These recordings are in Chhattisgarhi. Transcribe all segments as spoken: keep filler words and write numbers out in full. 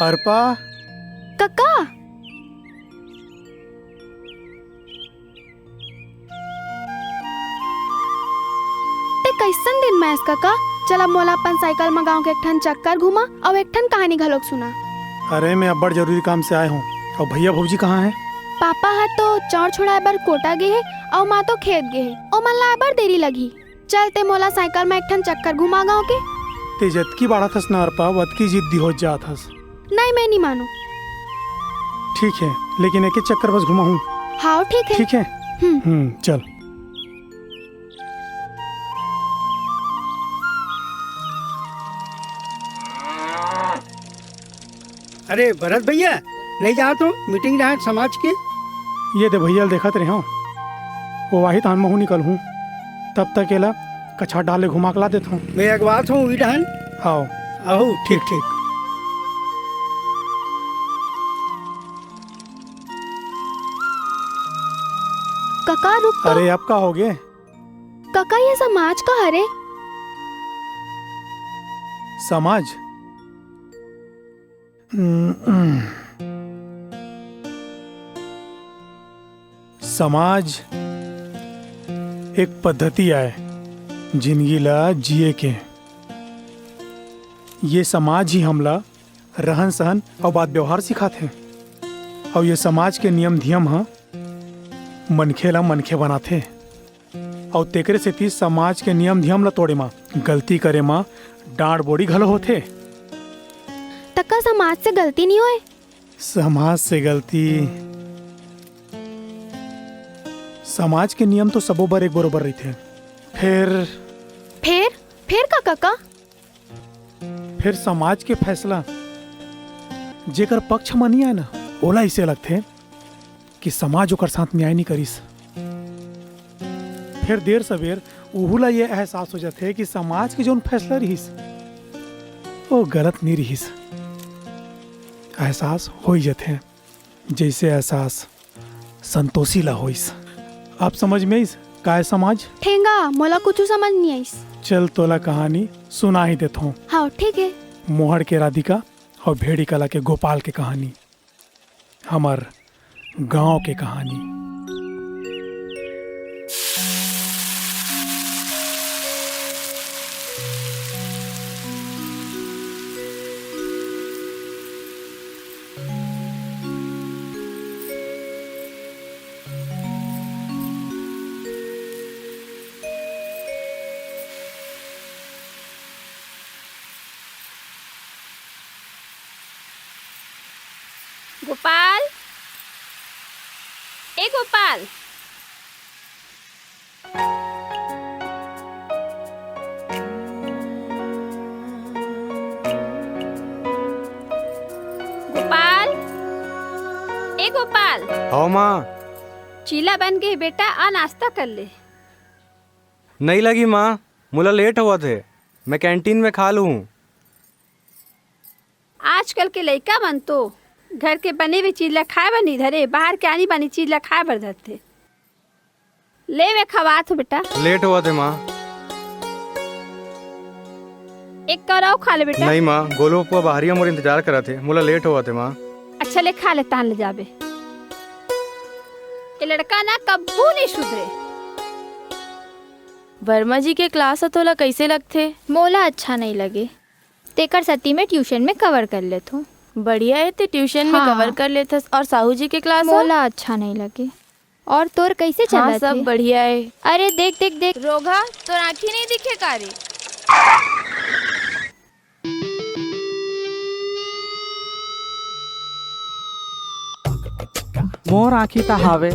अर्पा। कका। ते कइसन दिन में आयस कका? चल, अब मोला अपन साइकिल म गांव के एक ठन चक्कर घुमा अउ एक ठन कहानी घलोक सुना। अरे, मैं अब्बड़ जरूरी काम से आए हूँ। अउ भैया भौजी कहाँ हैं? पापा ह तो चांउर छुड़ाए बर कोटा गे हे अउ माँ तो खेत गे हे। ओमन ला आए बर देरी लगही। चल, ते मोला साइकिल म एक ठन चक्कर घुमा गांव के। ते जतकी बाढ़त हस ना अर्पा, वतकी जिद्दी होत जात हस। नहीं, मैं नहीं मानूं। ठीक है, लेकिन एक ही चक्कर बस घुमाहूँ। हाँ, ठीक है। ठीक है? हम्म। हम्म, चल। अरे भरत भैया, नहीं जात हो मीटिंग रहत समाज के? ये दे भैया ल देखत रहे हो, वो वाही तहन महू निकल हूँ, तब तक एला कछार डाल ले घुमा के ला देत हूँ। मैं अगवात हूँ उही डहन। आओ। आओ, ठीक, ठीक। कका, रुक तो। अरे, अब का होगे? कका, ये समाज का हरे? समाज? समाज एक पद्धति आय जिनगी ला जिए के। ये समाज ही हमला रहन-सहन अउ बात-व्यवहार सिखाथे। अउ ये समाज के नियम-धियम ह मनखे ला मनखे बनाथे। अउ तेकरे सेती समाज के नियम-धियम ला तोड़े म, गलती करे म डांट-बोड़ी घलो होथे। त का समाज से गलती नइ होय? समाज से गलती, समाज के नियम तो सबो बर एक बरोबर रहिथे। फेर फेर? फेर का, कका? फेर समाज के फैसला जेकर पक्ष म नइ आय ना, ओला अइसे लगथे कि समाज ओकर साथ न्याय नइ करिस। फेर देर सबेर उहू ला ये एहसास हो जाथे कि समाज के जउन फैसला रिहिस, वो गलत नइ रिहिस। एहसास हो ही जाथे, जइसे एहसास संतोषी ला होइस। अब समझ में आइस काय समाज? ठेंगा, मोला कुछु समझ नइ आइस। चल, तोला कहानी सुना ही देथों। हाँ, ठीक है। मोहड़ के राधिका अउ भेड़ी कला के गोपाल के कहानी। हमर गांव के कहानी। गोपाल, ए गोपाल। गोपाल, ए गोपाल। हव माँ। चीला बन गे बेटा, आ नाश्ता कर ले। नइ लगी माँ, मोला लेट होवत हे, मैं कैंटीन में खा लूँ। आजकल के लइका मन तो घर के बने हुए चीज ला खाए बर नइ धरे, बाहर के आनी बानी चीज ला खाए बर धरथे। ले, मैं खवात हूँ बेटा। लेट होवत हे माँ। एक कौर अउ खा ले बेटा। नहीं माँ, गोलू पप्पा बाहरिया मोर इंतजार करत हे, मोला लेट होवत हे माँ। अच्छा ले, खा ले, तहान ले जाबे। ये लड़का ना कब्बू नइ सुधरे। वर्मा जी के क्लास ह तोला कइसे लगथे? मोला अच्छा नइ लगे, तेकर सेती मैं ट्यूशन में कवर कर लेथों। बढ़िया हे, ते ट्यूशन में हाँ। कवर कर लेथस। अउ साहू जी के क्लास ह? मोला अच्छा नइ लगे। अउ तोर कइसे हाँ, चलत सब हे? बढ़िया हे। अरे देख, देख, देख। रोगहा, तोर आँखी नइ दिखे का रे? मोर आँखी त हावे,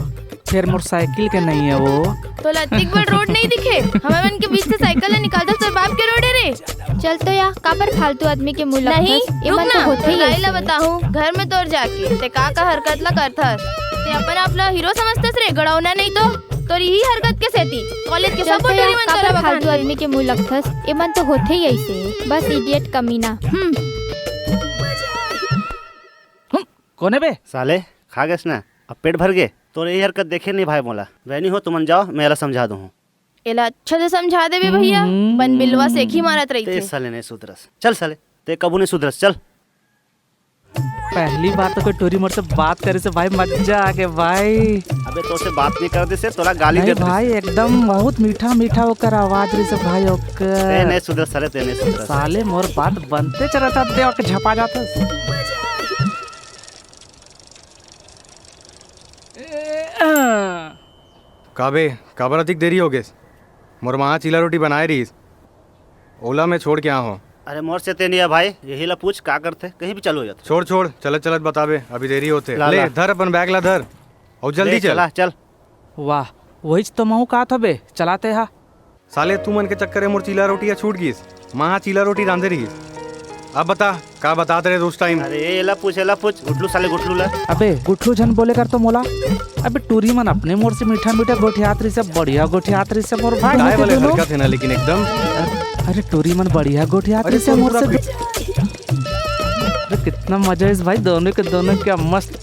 फेर मोर साइकिल के नइ हे वो। तोला अतिक बड़ रोड नइ दिखे? हमर मन के बीच से साइकिल ला निकालथस तोर बाप के रोड हे रे। चल तो या, काबर फालतू आदमी के मुँह लगथस? नहीं, रुक ना, होथे ही राई ला अइसे। बताहूँ, घर में तोर जाके ते का का हरकत ला करथस? ते अपन आप ला हीरो समझथस रे, गड़ौना नहीं तो। तोर इही हरकत के सेती कॉलेज के सब डोरी मन तोला बखान। फालतू आदमी के मुँह लगथस, एमन तो होथे ही अइसे, बस इडियट कमीना। हम्म। हम्म, कोने बे? साले, खा गेस ना, अब पेट भर गे। तोर यही हरकत देखे नहीं भाई मोला। बहनी हो, तुमन जाओ, मैं एला समझा दूँ। एला अच्छा से समझा देबे भैया, हम्म। बन बिलवा से एक ही मारत रहिथे। ते साले नहीं सुधरस। चल साले, ते कबू नहीं सुधरस, चल। पहली बार तो कोई टूरी मोर से बात करे से भाई, मजा आ गए भाई। अबे, तो से बात नहीं करते से तोला गाली नहीं देते भाई, से। एकदम बहुत मीठा मीठा ओकर आवाज रही से भाई, ओकर। ए, नहीं सुधर साले, ते नहीं सुधर। साले मोर बात बनते चला था, दे ओके झपा जाता। काबे, काबर अतिक देरी हो गेस? मोर माँ चीला रोटी बनाए रहीस, ओला मैं छोड़ के आ हूँ। अरे मोर से ते नहीं है भाई, यही ला पूछ का करते, कहीं भी चालू हो जाते। छोड़ छोड़, चलत चलत बताबे, अभी देरी होते। ला, ले ला। धर अपन बैग ला धर, और जल्दी ले, चल। चला चल। वाह, वहीच तो महू का थबे, चलाते हा। साले तू मन के चक्कर में मोर चीला रोटी या छूट गीस, माँ चीला रोटी रांधे रहीस। अब बता, का बतात रहे उस टाइम? अरे एला पूछ, एला पूछ, गुटलू साले गुटलू ला। अबे गुटलू झन बोले कर तो मोला। अबे टूरी मन अपने मोर से मीठा मीठा गोठियात रही से, बढ़िया गोठियात रही से मोर भाई। काय वाले दोनों हरकत है ना लेकिन एकदम। अरे टूरी मन बढ़िया गोठियात अरे रही से तो मोर पूरा से। पीठ- अरे कितना मजा है इस भाई, दोनों के दोनों क्या मस्त।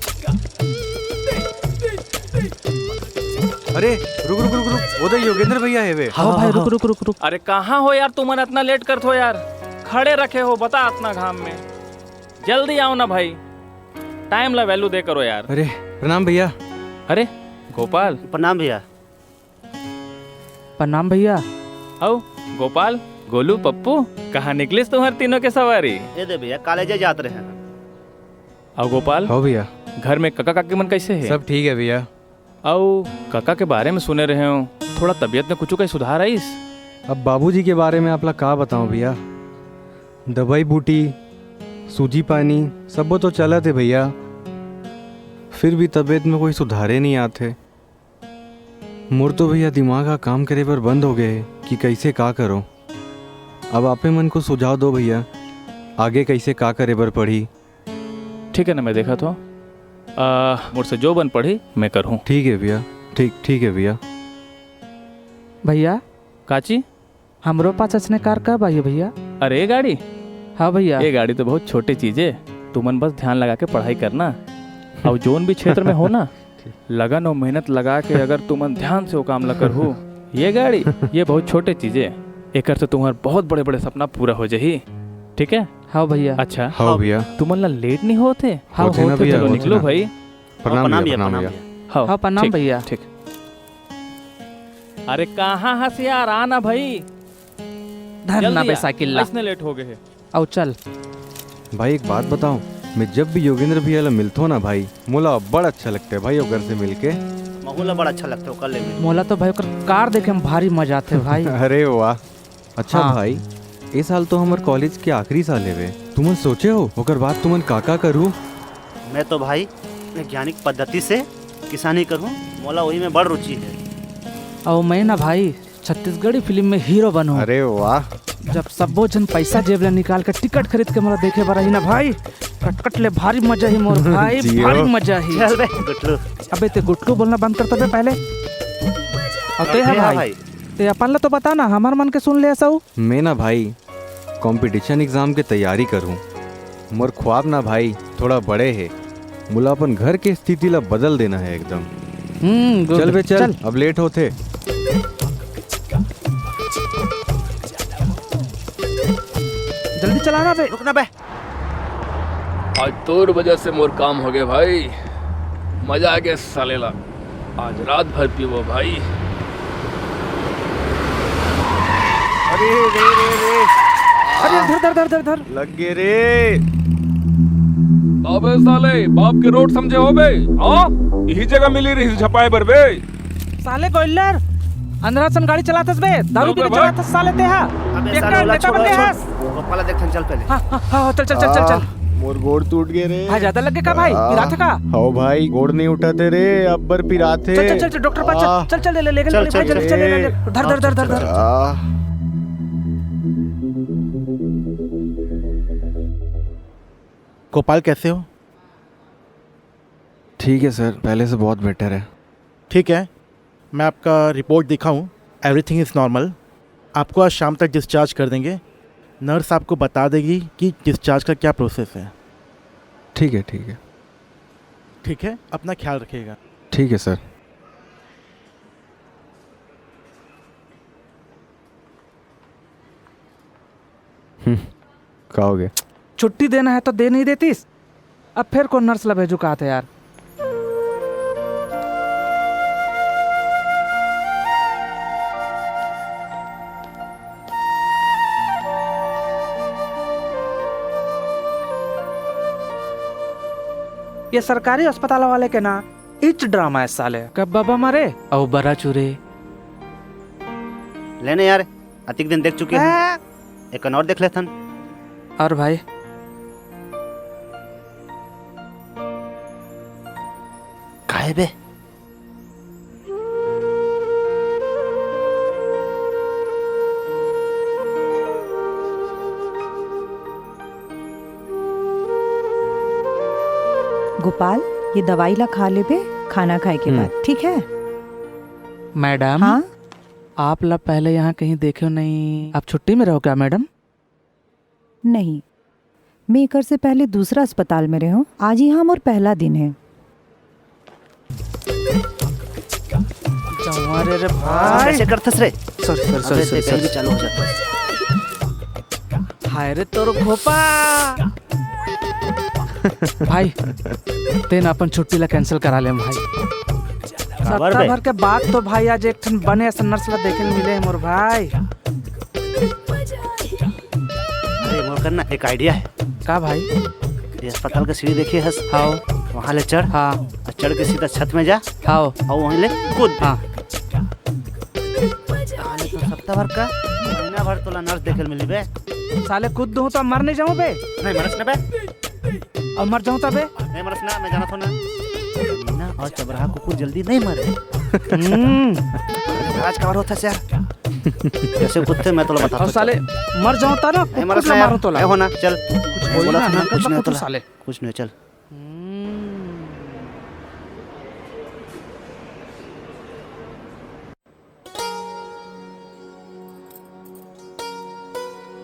अरे रुक रुक रुक रुक, वो तो योगेंद्र भैया है वे। हाँ भाई, रुक रुक रुक रुक। अरे कहाँ हो यार, तुमन इतना लेट करत हो यार, खड़े रखे हो बता इतना घाम में। जल्दी आओ ना भाई, टाइम ला वैल्यू दे करो यार। अरे प्रणाम भैया। अरे गोपाल। प्रणाम भैया। प्रणाम भैया। आओ गोपाल, गोलू, पप्पू, कहाँ निकलिस तुम्हार तीनों के सवारी? ये दे भैया, कॉलेजे जात रहे हैं। आओ गोपाल। हाँ भैया। घर में कका काकी मन कैसे है? सब ठीक है भैया। अउ कका के बारे में सुने रहे हो, थोड़ा तबीयत में कुछ कहीं सुधार आइस? अब बाबूजी के बारे में आपला का बताऊं भैया, दवाई बूटी, सूजी पानी, सबो तो चलत है भैया, फिर भी तबीयत में कोई सुधारे नहीं आते। मोर तो भैया दिमाग हा काम करे बर बंद हो गए कि कैसे का करो। अब आपे मन को सुझाव दो भैया, आगे कैसे का करे बर पड़ी। ठीक है ना, मैं देखा तो आ, मोर से जो बन पड़ी मैं करहूँ। ठीक है भैया, ठीक, ठीक है भैया। भैया। काची? हमरो पास असने कार कब आही भैया? अरे ये गाड़ी? हाँ भैया। ये गाड़ी तो बहुत छोटी चीज है, तुमन बस ध्यान लगा के पढ़ाई करना। और जोन भी क्षेत्र में हो ना, लगन और मेहनत लगा के अगर तुमन ध्यान से वो काम ला करहू, ये गाड़ी, ये बहुत छोटे चीज है, एकर से तुम्हार बहुत बड़े बड़े सपना पूरा हो जाही। ठीक है? हाँ भैया। अच्छा। हाँ भैया। तुमन ला लेट नहीं होत है? हाँ, होत है ना होत है भैया, चलो होत है निकलो ना। भाई। प्रणाम भैया, प्रणाम भैया। हाँ, हाँ, प्रणाम ठीक, भैया। ठीक। अरे कहाँ हस यार, आ ना भाई। धर ना जल्दी बे आ, साइकिल ला। इसने लेट हो गए है। आओ चल। भाई एक बात बताऊं, मैं जब भी योगेंद्र भैया ला मिलतो ना भाई, मोला बड़ा अच्छा लगता है भाई ओकर से मिलके। महू ला बड़ा अच्छा लगता है ओकर ले मिल। मोला तो भाई ओकर कार देखे में भारी मजा आते भाई। अरे वाह। अच्छा हाँ। भाई, ए साल तो हमर कॉलेज के आखिरी साल हेवे। तुमन सोचे हो ओकर बाद तुमन का का करू? मैं तो भाई वैज्ञानिक पद्धति से किसानी करूँ, मोला वही में बड़ रुचि है। और मैं ना भाई छत्तीसगढ़ी फिल्म में हीरो बनूं। अरे वाह। जब सब्बो झन पैसा जेब ले निकाल के टिकट खरीद के मोला देखे बर आही ना भाई, कटकट ले भारी मजा ही मोर भाई, जियो। भारी मजा ही। चल बे गुटलू। अबे ते गुटलू बोलना बंद कर तो बे पहले। और ते और है ते है भाई। भाई। ते अपन ला तो बता ना, हमार मन के सुन ले ऐसा। मैं ना भाई कंपटीशन एग्जाम के तैयारी करूँ। मोर ख्वाब ना भाई थोड़ा बड़े है, मोला अपन घर के स्थिति ला बदल देना है एकदम। हम्म, good। चल बे चल, चल। अब लेट होथे। जल्दी चला ना बे। रुक ना बे। आज तोर वजह से मोर काम हो गए भाई, मजा आ गया साले ला। आज रात भर पीबो भाई। अरे रे रे रे। अरे धर धर धर धर धर। लग गे रे। अबे साले, बाप के रोड समझे हो बे? हाँ, यही जगह मिली रही झपाए बर बे। साले गोइलर, अंधरा सन गाड़ी चलाथस बे, दारू पी के चलाथस साले तेहा। अबे साले, ओला छोड़, छोड़। गोपाल देखथन, चल पहले। हाँ, हाँ, हाँ, चल, चल, चल, चल, चल। मोर गोड़ टूट गे रे। भाई, ज्यादा लग गे का भाई? पिराथे का? हव भाई, गोड़ नहीं उठाते रे, अब्बर पिराथे। चल, चल, चल, चल, डॉक्टर पास चल, चल, चल, ले, ले, ले, चल, ले, भाई, चल, जल्दी चल, ले, ले, ले। धर, धर, धर, धर, धर। गोपाल, कैसे हो? ठीक है सर, पहले से बहुत बेटर है। ठीक है, मैं आपका रिपोर्ट दिखाऊं, everything is normal। आपको आज शाम तक डिस्चार्ज कर देंगे। नर्स आपको बता देगी कि डिस्चार्ज का क्या प्रोसेस है। ठीक है, ठीक है। ठीक है, अपना ख्याल रखिएगा। ठीक है सर। हम्म, का हो गया? छुट्टी देना है तो दे नहीं देतीस। अब फेर कोन नर्स ला भेजू काहथे यार। ये सरकारी अस्पताल वाले के ना इच ड्रामा है साले। कब बाबा मरे अउ बरा चुरे। लेने यार, अतिक दिन देख चुके हैं। हाँ। एक और देख लेथन। और भाई? काहे बे? गोपाल, ये दवाई ला खा लेबे खाना खाए के हम्म। बाद, ठीक है? मैडम, हाँ? आप ला पहले यहाँ कहीं देखे नहीं, आप छुट्टी में रहो क्या मैडम? नहीं, मैं एकर से पहले दूसरा अस्पताल में रहे हूँ। आज ही हाँ मोर पहला दिन है। जवारे रे भाई। कैसे करथस रे? सॉरी, सॉरी, सॉरी, अबे, सॉरी, तेल भी सॉरी। चालू हो जाता है। हाय रे तोर खोपा। भाई, तेन अपन छुट्टी ला कैंसिल करा ले भाई। काबर सप्ताह बे? भर के बाद तो भाई आज एक ठन बने असन नर्स ला देखे ल मिले हे मोर भाई। अरे मोर कर ना एक आइडिया है। का भाई? ये अस्पताल का सीढ़ी देखिए हस? हाव। वहाँ ले चढ़। हाँ। और चढ़ के सीधा छत में जा। हाव। और वहीं ले कूद। हाँ। कहानी तो सप्ताह भर का, महीना भर तोला नर्स देखे ल मिली बे। साले कूद दूँ तो मर नहीं जाऊँ बे? नहीं मरस ना बे। और मर जाऊँ तबे? नहीं मरस ना, मैं जानत हूँ ना। मीना और चबराहा कुकुर जल्दी नहीं मरे। हम्म। महाराज काबर होता से यार? कैसे कुत्ते मैं तोला बता और साले मर जाऊँ ता ना, नहीं मरस कुकुर ना यार, मारूँ तोला। नहीं होना, चल। कुछ बोल बोला ना, था ना, ना, कुछ नहीं कुकुर तोला। साले। कुछ नहीं, चल। हम्म।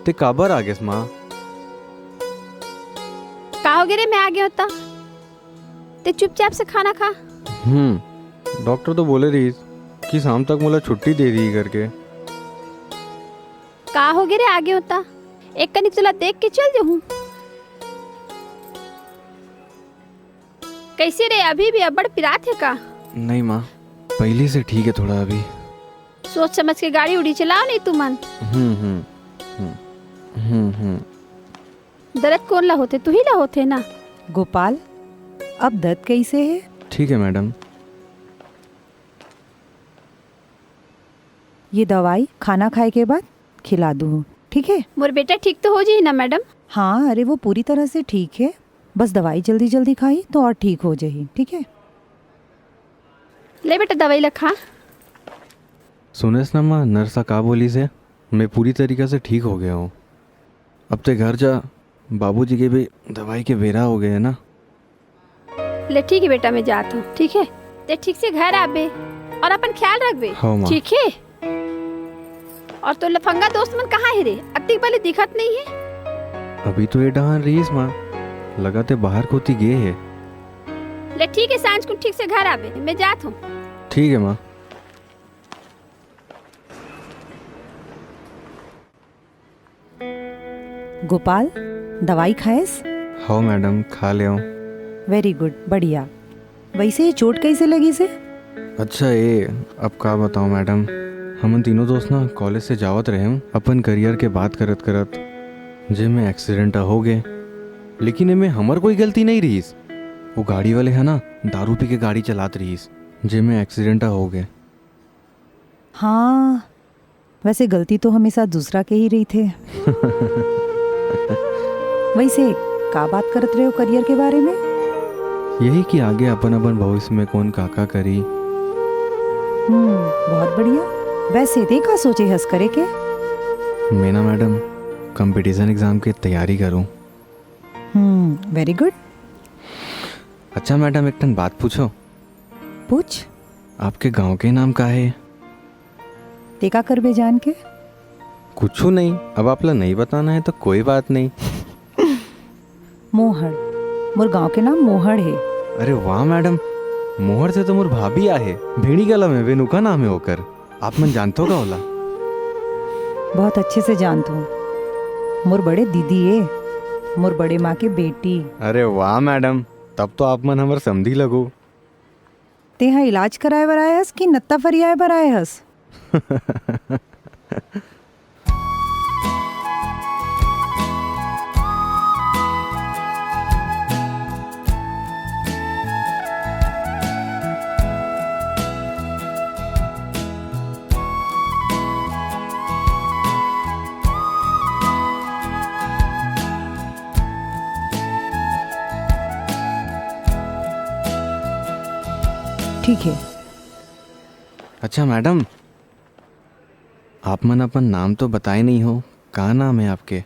ते काबर आ गेस माँ? का हो गे रे, मैं आ गया होता। ते चुपचाप से खाना खा। हम्म, डॉक्टर तो बोले रहीस कि शाम तक मोला छुट्टी दे दी करके। का हो गे रे, आ गया होता। एक कनिक तुला देख के चल जाहूँ। कैसे रे, अभी भी अब्बड़ पिरात हे का? नहीं माँ, पहली से ठीक है थोड़ा अभी। सोच समझ के गाड़ी उड़ी चलाओ नहीं तुमन। हम्म, हम्म, हम्म, हम्म, हम्म। दर्द कोन ला होथे? तुही ला होथे ना। गोपाल, अब दर्द कैसे है? ठीक है मैडम। ये दवाई खाना खाए के बाद खिला दूँ, ठीक है? मोर बेटा ठीक तो हो जाही ना मैडम? हाँ, अरे वो पूरी तरह से ठीक है, बस दवाई जल्दी जल्दी खाही तो और ठीक हो जाही, ठीक है? ले बेटा दवाई ला खा। सुनेस ना माँ, नर्स का बोलिस हे, मैं पूरी तरीका से ठीक हो गया हूँ। अब ते घर जा, बाबूजी के भी दवाई के बेरा हो गए है ना। ले ठीक है बेटा, मैं जात हूँ, ठीक है? ते ठीक से घर आबे और अपन ख्याल रखबे, हाँ, माँ। ठीक है? और तो लफंगा दोस्त मन कहाँ है रे? अतिक बले दिखत नहीं है। अभी तो ये डहान रहीस माँ, लगा ते बाहर कोती गे है। ले ठीक है, सांझ को ठीक से घर आबे, मैं जात हूँ। ठीक है माँ। गोपाल, दवाई खाएस? हव मैडम, खा ले हव। Very good, बढ़िया। वैसे ये चोट कैसे लगिस हे? अच्छा, ये अब का बताओ मैडम, हमन तीनों दोस्त ना कॉलेज से जावत रहे अपन करियर के बात करत करत, जेमे एक्सीडेंट हो गए, लेकिन एमे हमर कोई गलती नहीं रहीस। वो गाड़ी वाले है ना, दारू पी के गाड़ी चलात रहीस, जेमे एक्सीडेंट हो गए। हाँ, वैसे गलती तो हमेशा दूसरा के ही रहिथे। वैसे का बात करत रहे हो करियर के बारे में? यही कि आगे अपन अपन भविष्य में कौन का का करी। हम्म, बहुत बढ़िया। वैसे ते का सोचे हस करे के? मैं ना मैडम, कंपटीशन एग्जाम की तैयारी करूं। हम्म, very good। अच्छा मैडम, एक ठन बात पूछो। पूछ। आपके गांव के नाम का है? ते का करबे जान के? कुछू नहीं, अब आप ला नहीं बताना है तो कोई बात नहीं। मोहड़, मोर गांव के नाम मोहड़ है। अरे वाह मैडम, मोहड़ से तो मोर भाभी आहे, भेड़ी गला में वेनुका नाम है ओकर। आप मन जानथो का ओला? बहुत अच्छे से जानत हूँ। मोर बड़े दीदी ए। मोर बड़े माँ के बेटी। अरे वाह मैडम, तब तो आप मन हमर समधी लगो। तेहा इलाज कराए बर आए हस कि नत्ता फरियाए बर आए हस? ठीक है। अच्छा मैडम, आप मन अपन नाम तो बताए नहीं हो, का नाम है आपके?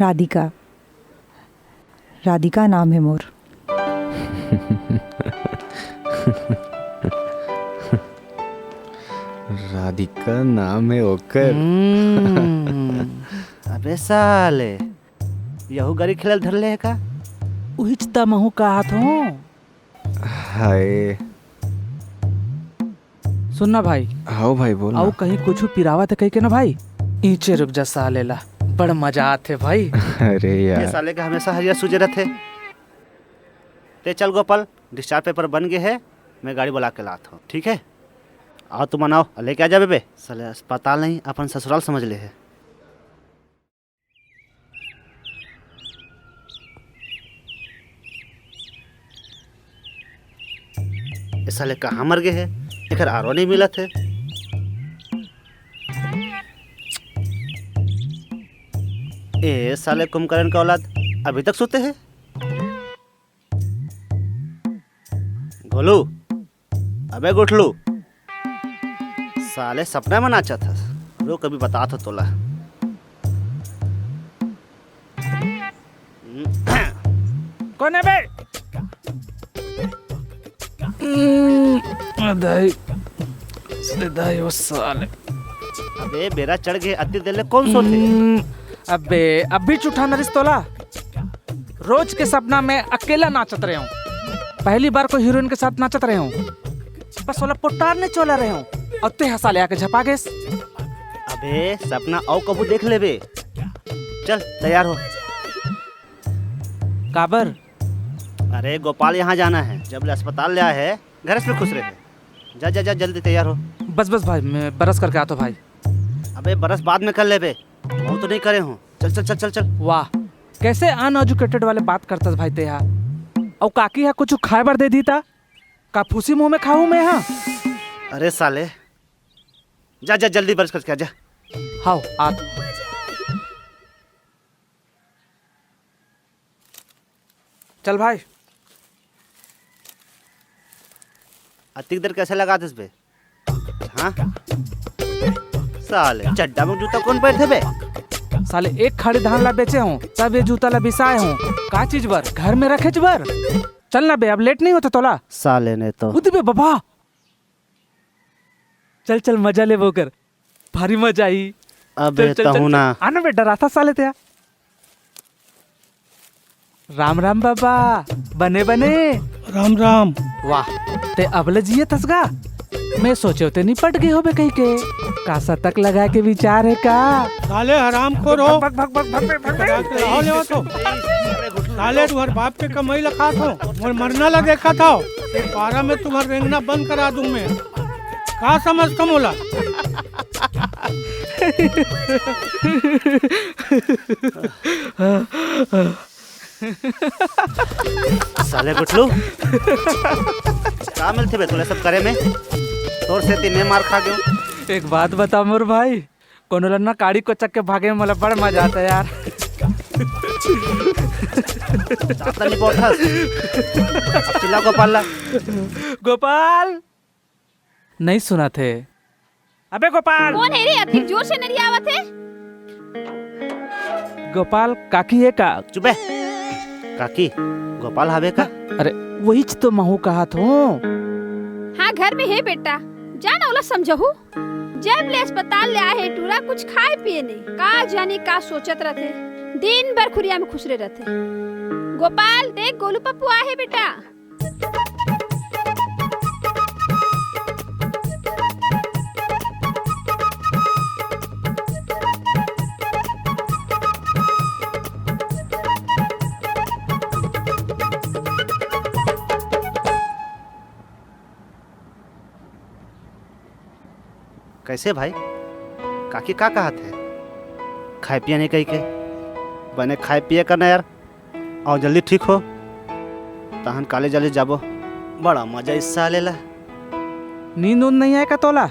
राधिका। राधिका नाम है मोर। राधिका नाम है ओकर। हम्म। अबे साले, यहू गरी खेलल धर ले हे का? उहिच त महू कहत हूँ। हाय। सुन ना भाई। हाओ भाई, बोल ना। अउ कहीं कुछु पिरावत हे कहिके ना भाई, ईचे रुक जा साले ला, बड़ मजा आथे भाई। अरे ये यार। साले का हमेशा हरिया सूझे रहथे। ते चल गोपाल, डिस्चार्ज पेपर बन गे हे, मैं गाड़ी बुला के लात हूँ, ठीक है? आओ तुम आओ, लेके आ जाबे बे। साले अस्पताल नहीं, अपन ससुराल समझ ले हे। ए साले कहाँ मर गे हे? एकर आरो नहीं मिलत हे। ए साले कुंभकर्ण का औलाद अभी तक सोते हे? गोलू, अबे गुठलू, साले सपना में नाचत हस। रुक, अभी बतात हो तोला। कौन है बे? हम्म, दाई, से दाई, वो साले। अबे, बेरा चढ़ गे, अति देर ले कौन सोते? हम्म, अबे, अभी उठा नरिस तोला। रोज के सपना में अकेला नाचत रहे हूँ, पहली बार कोई हीरोइन के साथ नाचत रहे हूँ, बस ओला पोटार ने चोला रहे हूँ, और ते हंसा ले आके झपा गेस। अबे सपना अउ कभू देख लेबे। चल तैयार हो। काबर? अरे गोपाल यहाँ जाना है, जब ले अस्पताल ले आए है, घर में खुश रहे। जा जा जा, जल्दी तैयार हो। बस बस भाई, मैं ब्रश करके आता हूँ भाई। अबे ब्रश बाद में कर लेबे, वो तो नहीं करे हूँ। चल चल चल चल चल। वाह, कैसे अनएजुकेटेड वाले बात करतस भाई तेहा। अउ काकी हा कुछ खाए बर दे दी ता? का फूसी मुंह में खाऊं मैं हा? अरे साले, जा जा जल्दी ब्रश करके आ जा। हाव, आत। चल भाई। अतिक देर कैसे लगा दिस बे? हाँ? साले, चड्डा में जूता कौन पहनथे बे? साले, एक खाड़ी धान ला बेचे हूँ, तब ये जूता ला बिसाए हूँ। का चीज बर? घर में रखेच बर। चल ना बे, अब लेट नहीं होता तोला। साले ने तो। उदी बे बाबा। चल चल, मजा लेबो कर, भारी मजा आई। अबे चल, चल, चल, तहू चल। ना। आना बे, डराथा साले ते। राम राम बाबा, बने बने। राम राम। वाह, ते अबले जियत हस गा? मैं सोचेंव ते निपट गे होबे कहिके। का शतक लगाए के विचार हे का? साले हरामखोर हो। भग, भग, भग, भग, भग, भग, भग। करा के लाओ लेवा तो। साले तुहर बाप के कमाई ला खात हो, मोर मरना ला देखत हो। एक बारा में तुम्हर रेंगना बंद करा दूं मैं। का समझथो मोला? साले गुठलू, का मिलथे बे तोला सब करे में? तोर सेती मैं मार खा गेंव। एक बात बता मोर भाई, कोनो ला ना काड़ी कोचक के भागे में मोला बड़ मजा आता यार। दांत ला निपोरथस। अब चिल्ला गोपाल ला। गोपाल। नहीं सुनाथे। अबे गोपाल। कौन हे रे? अतिक जोर से नरियावत हे। गोपाल काकी हे का? चुप बे। काकी, गोपाल हावे का? अरे, वहीच तो महू कहत हूँ। हाँ, घर में हे बेटा। जा ना ओला समझाहू। जब ले अस्पताल ले आए हे टूरा, कुछ खाए पिए नहीं। का जानी का सोचत रथे। दिन भर खुरिया में खुसरे रथे। गोपाल, देख गोलू पप्पू आए हे बेटा। कैसे भाई? काकी का कहत हे? खाए पिए नहीं कही के? बने खाए पिए कर ना यार, अउ जल्दी ठीक हो, तहन कॉलेज वालेज जाबो। बड़ा मजा इस साले ला। नींद उंद नहीं आए का तोला?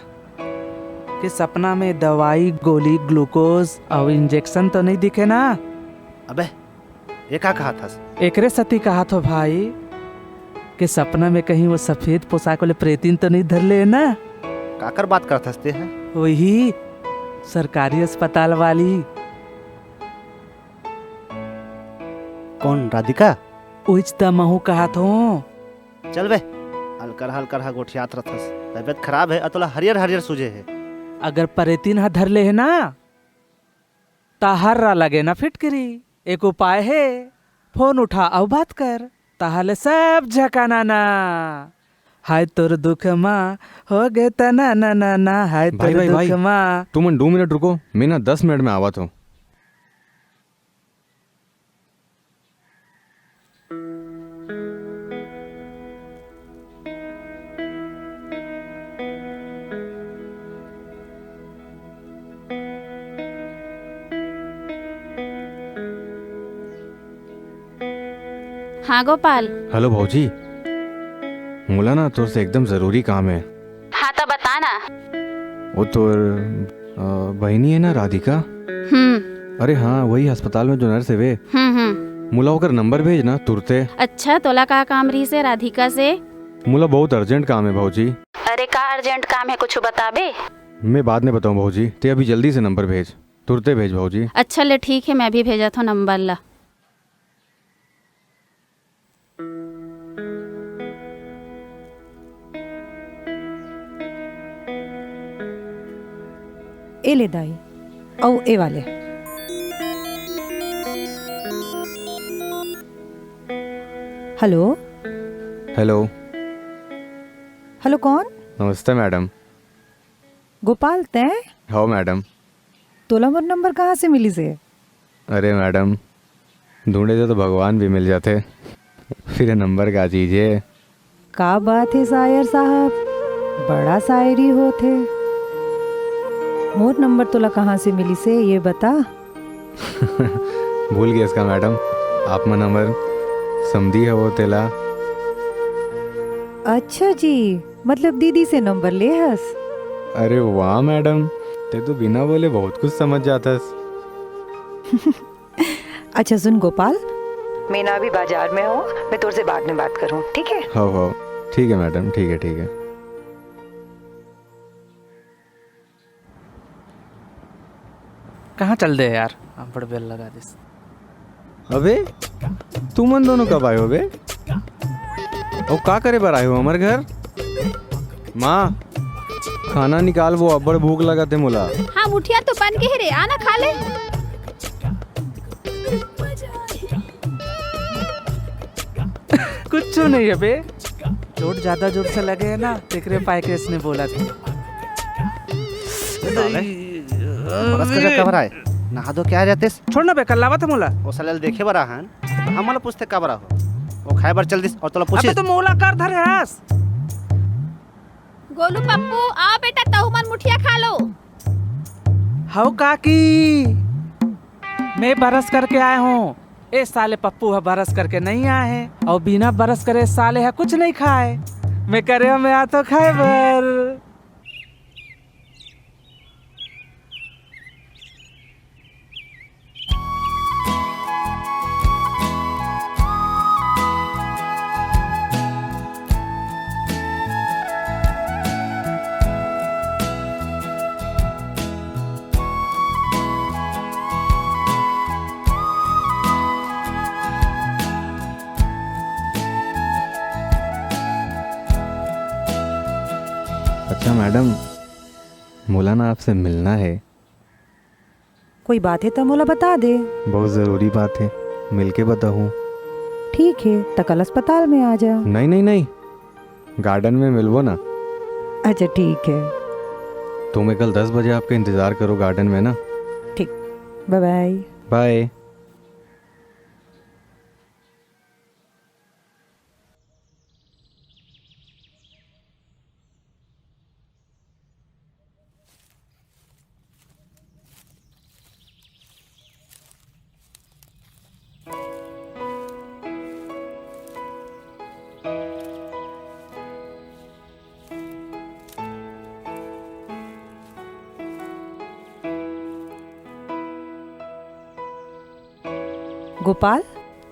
कि सपना में दवाई, गोली, ग्लूकोज अउ इंजेक्शन तो नहीं दिखे ना? अबे, ये का कहत हस? एकरे सती कहत हो भाई, कि सपना में कहीं वो सफेद पोशाक वाले प्रेतिन तो नहीं धर ले ना? काकर बात करत हस ते ह? वही सरकारी अस्पताल वाली। कौन, राधिका? उच त महू कहत हो। चल बे, अलकरहा अलकरहा गोठियात रथस। तबीयत खराब हे, अउ तोला हरियर हरियर सूझे हे। अगर प्रेतिन ह धर ले हे ना, त हर्रा लगे ना फिटकरी। एक उपाय हे, फोन उठा अउ बात कर, तहले सब झकाना ना। हाय तोर दुख मा हो गे तना ना ना ना, हाय भाई, तोर भाई, दुख भाई, मा। तुमन दू मिनट रुको, मैं ना दस मिनट में आवत हूँ। हाँ गोपाल। हेलो भौजी, मोला ना तोर से एकदम जरूरी काम हे। हाँ, त बता ना। वो तोर, अ, बहिनी हे ना, राधिका? हम्म। अरे हाँ, वही अस्पताल में जो नर्स हे वे। हम्म, हम्म। मोला ओकर नंबर भेज ना तुरते। अच्छा, तोला का काम रहिस हे राधिका से? मोला बहुत अर्जेंट काम हे भौजी। अरे का अर्जेंट काम हे, कुछ बताबे? मैं बाद में बताऊँ भौजी, ते अभी जल्दी से नंबर भेज, तुरते भेज भौजी। अच्छा ले ठीक हे, मैं अभी भेजत हूँ नंबर ला। ए ले दाई, अउ ए वाले। हेलो। हेलो। हेलो, कौन? नमस्ते मैडम। गोपाल, तैं? हव मैडम। तोला मोर नंबर कहाँ से मिलिस हे? अरे मैडम, ढूंढे से तो भगवान भी मिल जाथे, फिर ये नंबर का चीज हे? का बात हे शायर साहब, बड़ा शायरी होत हे। मोर नंबर तोला कहाँ से मिलिस हे, ये बता। भूल गेस का मैडम, आप मन हमर समधी हवो तेला। अच्छा जी, मतलब दीदी से नंबर ले हस? अरे वाह मैडम, ते तो बिना बोले बहुत कुछ समझ जाथस। अच्छा सुन गोपाल, मैं ना अभी बाजार में हूँ, मैं तोर से बाद में बात करूँ, ठीक है? हो, हो, ठीक है मैडम, ठीक है, ठीक है। कहाँ चल दे यार, अब्बड़ बेल लगा दिस। अबे, तुमन दोनों कब आए हो बे? अउ का करे बर आए हो हमर घर? माँ, खाना निकाल, वो अब्बड़ भूख लगत हे मोला। हाँ, मुठिया तो बन गे हे रे, आना खा ले। कुछ नहीं हे बे, चोट ज्यादा जोर से लगे हे ना, तेकरे पाए के इसने बोला था। बरस करके कब आए? नहा धो के आ जातेस। छोड़ ना बे, कल लावा था मोला। वो साले ल देखे बर आहन, त हमन ल पूछते काबर आहो? वो खाए बर चल दिस अउ तोला पूछिस? अबे तो मोला कर धरे हस। गोलू पप्पू, आओ बेटा, तहु मन मुठिया खा लो। हव काकी, मैं बरस करके आए हूँ। ए साले पप्पू ह बरस करके नहीं आए हे, अउ बिना बरस करे साले ह कुछ नहीं खाए। मैं करे हूँ, मैं आ तो खाए बर। अच्छा मैडम, मोला ना आपसे मिलना हे। कोई बात हे त मोला बता दे। बहुत जरूरी बात हे, मिलके बताहूँ। ठीक हे, त कल अस्पताल में आ जा। नहीं, नहीं, नहीं, गार्डन में मिलबो ना। अच्छा, ठीक हे। तो मैं कल दस बजे आपका इंतजार करो गार्डन में ना। ठीक, बाय बाय। बाय। गोपाल,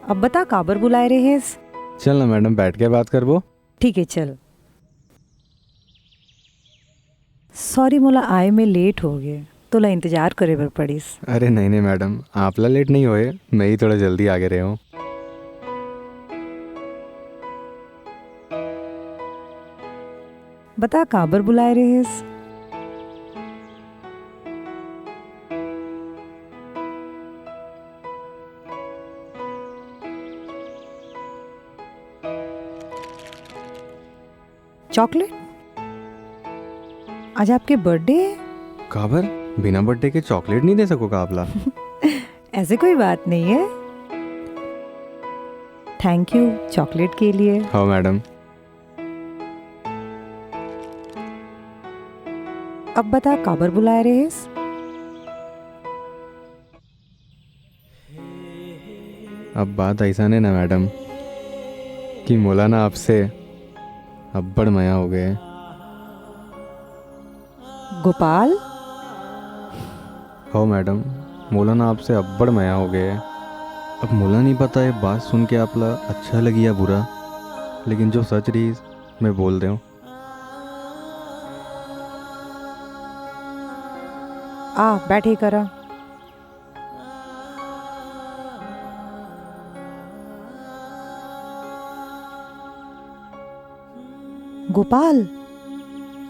अब बता, काबर बुलाए रहेस? चल ना मैडम, बैठ के बात करबो। ठीक है, चल। सॉरी, मोला आए में लेट हो गए, तोला इंतजार करे बर पड़िस। अरे नहीं नहीं मैडम, आपला लेट नहीं होए, मैं ही थोड़ा जल्दी आगे रहे हूँ। बता, काबर बुलाए रहेस? चॉकलेट? आज आपके बर्थडे है? काबर? बिना बर्थडे के चॉकलेट नहीं दे सको का आपला? ऐसे कोई बात नहीं है। थैंक यू चॉकलेट के लिए। हाँ मैडम। अब बता, काबर बुलाए रहेस? अब बात ऐसा नहीं ना मैडम कि मोला ना आपसे अब्बड़ मया हो गए। गोपाल? हो मैडम, मोला ना आपसे अब्बड़ मया हो गए। अब मोला नहीं पता ये बात सुन के आपला अच्छा लगी या बुरा, लेकिन जो सच रही मैं बोल देऊँ। आ, बैठे करा। गोपाल,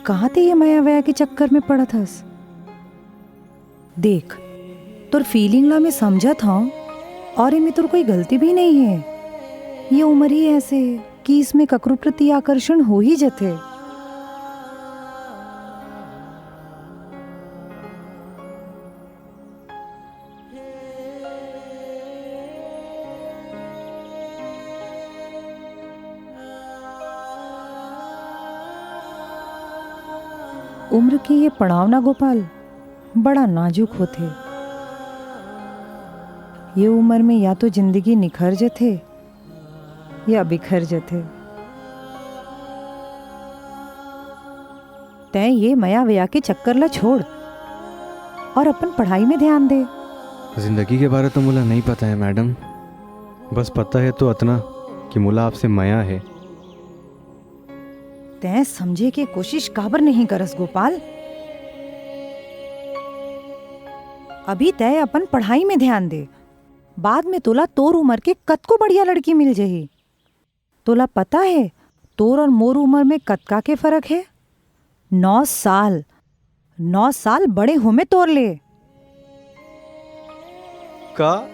कहाँ ते ये मया वया के चक्कर में पड़त हस? देख, तोर फीलिंग ला मैं समझत हूँ और एमे तोर कोई गलती भी नहीं है। ये उम्र ही ऐसे है कि इसमें ककरो प्रति आकर्षण हो ही जथे। उम्र के ये पड़ाव ना गोपाल, बड़ा नाजुक होथे। ये उम्र में या तो जिंदगी निखर जथे या बिखर जथे। तैं ये मया वया के चक्कर ला छोड़ और अपन पढ़ाई में ध्यान दे। जिंदगी के बारे तो मोला नहीं पता है मैडम, बस पता है तो अतना कि मोला आपसे मया है। तैं समझे के कोशिश काबर नहीं करस गोपाल? अभी तैं अपन पढ़ाई में ध्यान दे, बाद में तोला तोर उम्र के कतको बढ़िया लड़की मिल जही। तोला पता है, तोर और मोर उम्र में कतका के फर्क है? नौ साल। नौ साल बड़े हो मैं तोर ले। का?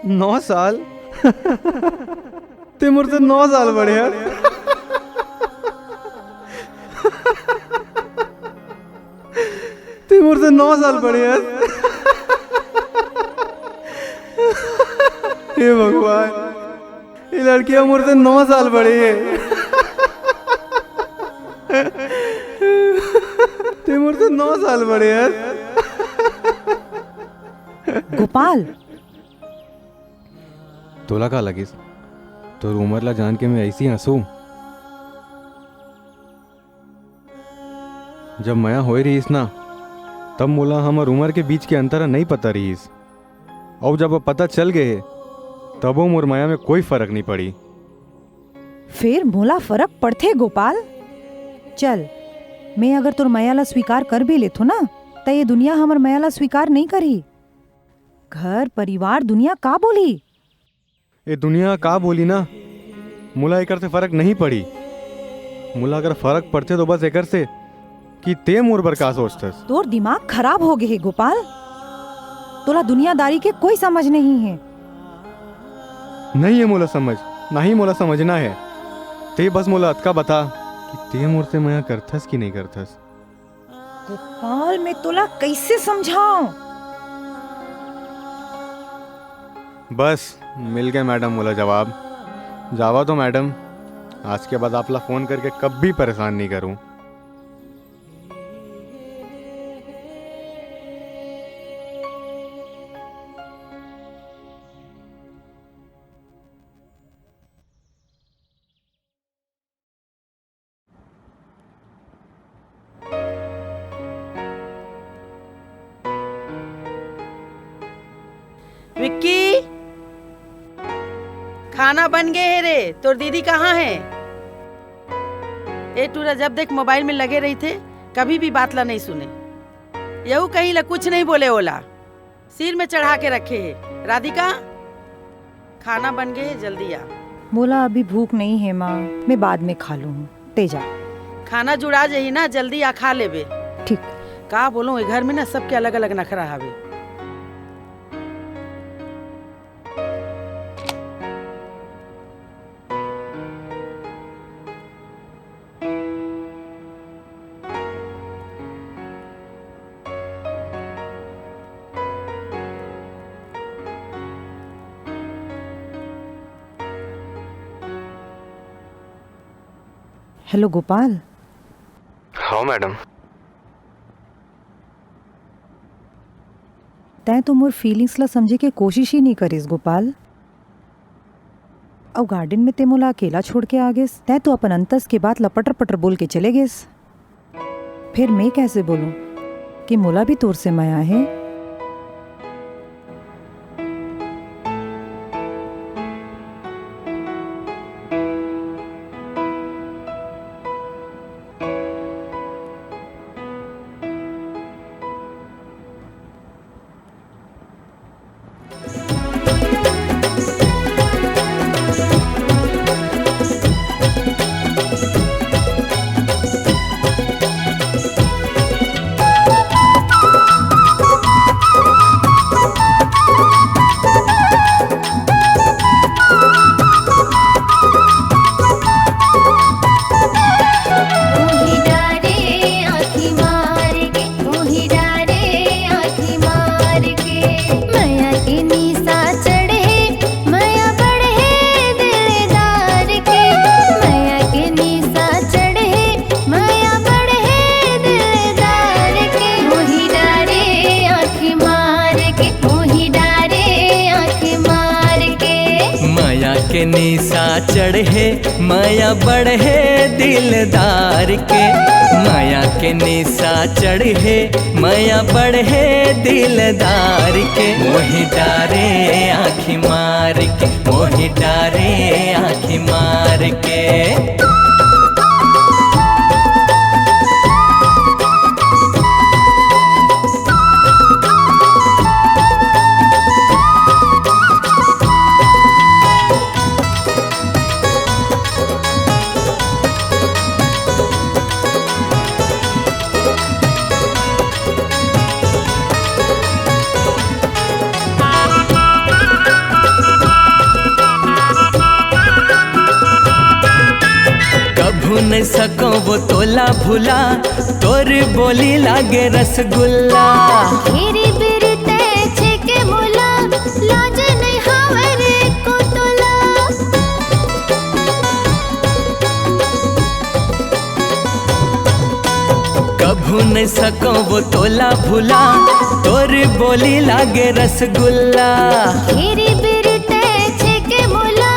नौ साल? ते मोर से नौ साल बड़े है। ते मोर से नौ साल बड़े है। हे भगवान, ये लड़कियां मोर से नौ साल बड़े है। ते मोर से नौ साल बड़े है। गोपाल, तोला का लगिस? तोर उम्र ला जान के मैं ऐसी हंसू? जब मया होए रहिस ना, तब मोला हमर उम्र के बीच के अंतर ह नहीं पता रहिस। अउ जब अब पता चल गए हे, तबो मोर मया में कोई फर्क नहीं पड़ी। फेर मोला फर्क पड़थे गोपाल। चल, मैं अगर तोर मया ला स्वीकार कर भी लेथो ना, त ये दुनिया हमर मया ला स्वीकार नहीं करही। घर, परिवार, दुनिया का बोलही? ए दुनिया का बोली ना, मोला एकर से फर्क नहीं पड़ी। मोला अगर फर्क पड़थे तो बस एकर से कि ते मोर बर का सोचथस। तोर दिमाग खराब हो गे हे गोपाल, तोला दुनियादारी के कोई समझ नहीं है। नहीं है मोला समझ, ना ही मोला समझना है। ते बस मोला अतका बता कि ते मोर से मया करथस कि नहीं करथस। गोपाल, मैं तोला कैसे समझाऊं? बस, मिल गए मैडम मोला जवाब। जावा तो मैडम, आज के बाद आपला फोन करके कभी परेशान नहीं करूं। विक्की, खाना बन गे हे रे, तोर दीदी कहाँ हे? ए टूरा, जब देख मोबाइल में लगे रहिथे, कभी भी बात ला नहीं सुने। यहू कहीं ला कुछ नहीं बोले ओला, सिर में चढ़ा के रखे हे। राधिका, खाना बन गे हे, जल्दी आ। मोला अभी भूख नहीं हे माँ, मैं बाद में खा लूँ, ते जा। खाना जुड़ा जही ना, जल्दी आ, खा लेबे। ठीक। का बोलूँ, ए घर में ना सबके अलग-अलग नखरा हवे। हेलो गोपाल। हाँ मैडम। तैं तो मोर फीलिंग्स ला समझे के कोशिश ही नहीं करिस गोपाल। अउ गार्डन में ते मोला अकेला छोड़ के आ गेस। तैं तो अपन अंतस के बात ला पटर पटर बोल के चले गेस। फिर मैं कैसे बोलूं कि मोला भी तोर से मया हे? मया के निशा चढ़े, मया बढ़े दिलदार के। मया के निशा चढ़े, मया बढ़े दिलदार के। मोहि डारे आँखी मार के, मोहि डारे आँखी मार के। कभू नहीं सको वो तोला भुला, तोर बोली लागे रसगुल्ला। घेरी बिरते छेके मोला, लाज नहीं हावै रे को तोला। कभू नहीं सको वो तोला भुला, तोर बोली लागे रसगुल्ला। घेरी बिरते छेके मोला,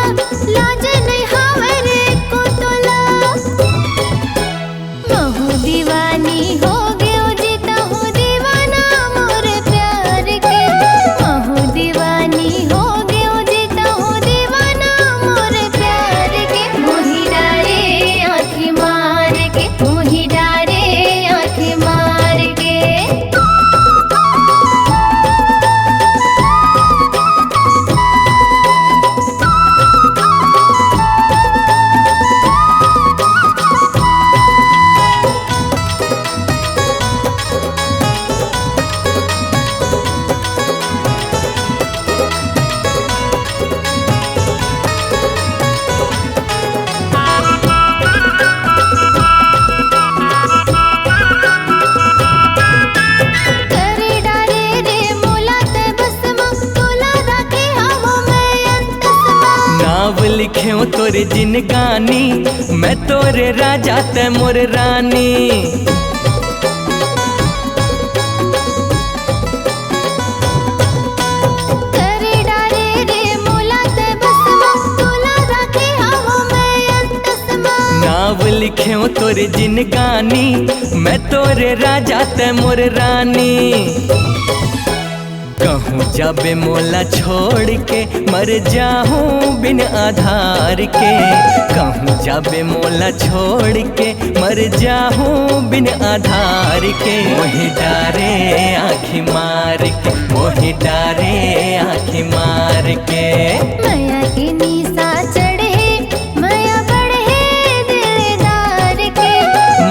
लाज नहीं हावै रे को तोला। महू दीवानी हो गयो जी, तहूँ दीवाना मोर प्यार के। महू दीवानी हो गयो जी, तहूँ दीवाना मोर प्यार के। मोहि डारे आँखी मार के, मोहि डारे आँखी मार के। करे डारे रे मोला तै बस म, तोला राखे हवं मैं अंतस म। नाव लिखेंव तोर जिनगानी, मैं तोर राजा तै मोर रानी। करे डारे रे मोला तै बस म, तोला राखे हवं मैं अंतस म। नाव लिखेंव तोर जिनगानी, मैं तोर राजा तै मोर रानी। कहूँ जाबे मोला छोड़ के, मर जाहूँ बिन आधार के। कहूँ जाबे मोला छोड़ के, मर जाहूँ बिन आधार के। मोहि डारे आँखी मार के, मोहि डारे आँखी मार के। मया के निशा चढ़े, मया बढ़े दिलदार के।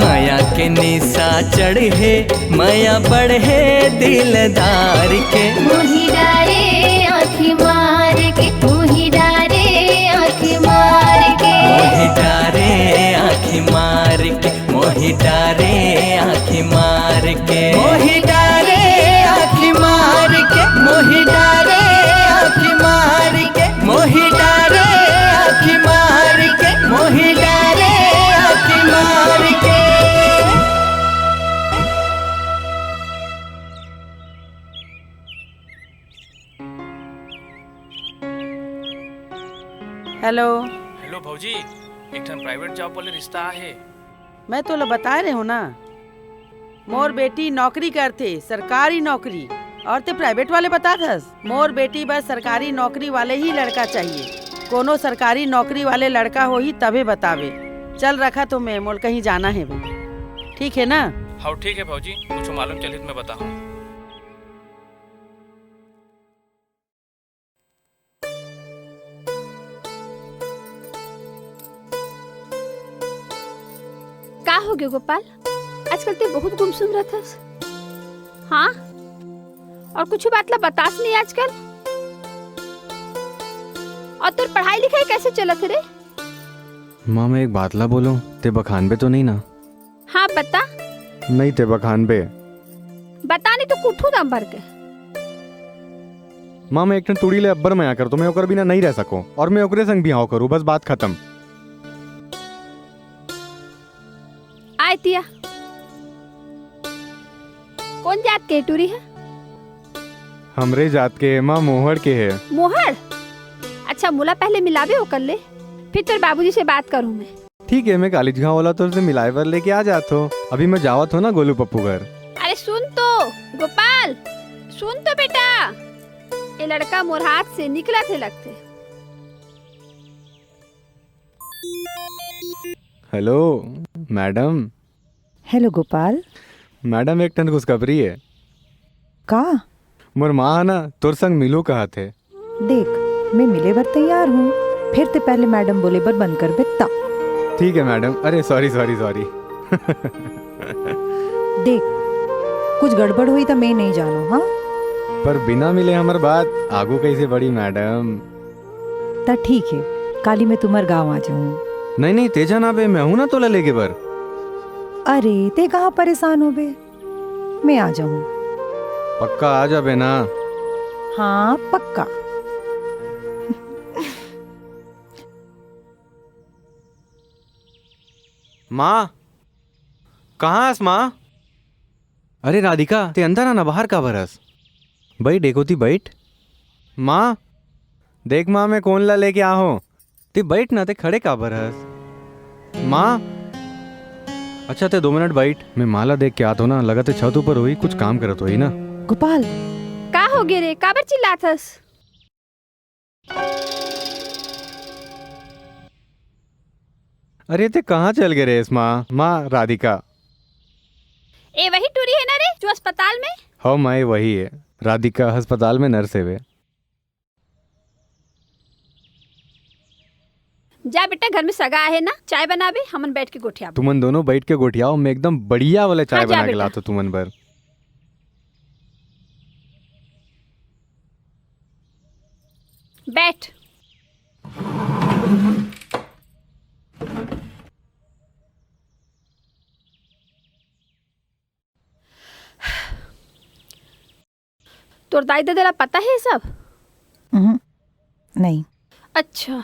मया के निशा चढ़े, मया बढ़े दिलदार के। मोहि डारे आँखी मार के, मोहि डारे आँखी मार के। मोहि डारे आँखी मार के, मोहि डारे आँखी मार के। मोहि डारे आँखी मार के, मोहि डारे आँखी मार के। मोहि डारे आँखी मार के, मोहि डारे आँखी मार के। हेलो। हेलो भौजी, एक ठन प्राइवेट जॉब वाले रिश्ता आहे। मैं तोला बताए रहे हो ना, मोर बेटी नौकरी करथे, सरकारी नौकरी, और ते प्राइवेट वाले बतात हस। मोर बेटी बर सरकारी नौकरी वाले ही लड़का चाहिए। कोनो सरकारी नौकरी वाले लड़का होही तभे बतावे। चल रखत हों मैं, मोला कहीं जाना हे भाई। ठीक हे ना? हाँ ठीक हे भौजी, कुछ मालूम चलही त मैं बताहूँ। का होगे गोपाल, आजकल ते बहुत गुमसुम रहिथस। हाँ, और कुछ बात ला बतास नहीं आजकल। और तोर पढ़ाई लिखाई कैसे चलत हे रे? माँ, मैं एक बात ला बोलूं, ते बखानबे तो नहीं ना? हाँ, बता। नहीं, ते बखानबे। बता नहीं तो कुठू दम भर के। माँ, मैं एक ठन टूरी ले अब्बर मया करथों, मैं ओकर बिना नहीं रह सकों, और मैं ओकरे संग बिहाव करूँ, बस बात खतम। आय तिया, कोन जात के टूरी हे? हमरे जात के हे माँ, मोहड़ के हे। मोहड़? अच्छा, मोला पहले मिलाबे ओकर ले, फिर तोर बाबूजी से बात करूँ मैं। ठीक हे, मैं कालीच गाँव वाला तोर से मिलाए बर लेके आ जात हों। अभी मैं जावत हों ना गोलू पप्पू घर। अरे सुन तो गोपाल, सुन तो बेटा, ये लड़का मोर हाथ से निकलत हे लगथे। Hello madam. Hello Gopal. Madam, एक ठन खुशखबरी हे। का? मोर माँ ह ना तोर संग मिलू कहत हे। देख, मैं मिले बर तैयार हूँ, फिर ते पहले मैडम बोले बर बंद करबे त। ठीक हे मैडम। अरे सॉरी सॉरी सॉरी। देख, कुछ गड़बड़ होही त मैं नहीं जानों, हाँ? पर बिना मिले हमर बात आगू कैसे बढ़ी मैडम? त ठीक हे, काली मैं तुम्हर गाँव आ जाहूँ। नहीं नहीं, ते झन आबे, मैं हूँ ना तोला लेगे बर। अरे, ते कहाँ परेशान होबे, मैं आ जाहूँ। पक्का आ जाबे ना? हाँ, पक्का। माँ, कहाँ हस माँ? अरे राधिका, ते अंदर आ ना, बाहर काबर हस? बइठ, एकोती बइठ। माँ, देख माँ, मैं कोन ला लेके आ हों। ते बइठ ना, ते खड़े काबर हस? माँ, अच्छा ते दो मिनट बइठ, मैं माँ ला देख के आत हों ना, लगथे छत ऊपर होही, कुछ काम करत होही ना। गोपाल। का होगे रे, काबर चिल्लात हस? अरे ते कहाँ चल गे रेहेस माँ, माँ राधिका? ए वही टूरी हे ना रे, जो अस्पताल में? हव माँ, ए वही हे। राधिका अस्पताल में नर्स हे वे। जा बेटा, घर में सगा आहे ना, चाय बनाबे, हमन बइठ के गोठियाबो। तुमन दोनों बइठ के गोठियाव, मैं एकदम बढ़िया वाला चाय हाँ, जा बना के बेटा। लात हों तुमन बर। बइठ। तोर दाई ददा ला पता हे सब? उहुं, नहीं। अच्छा,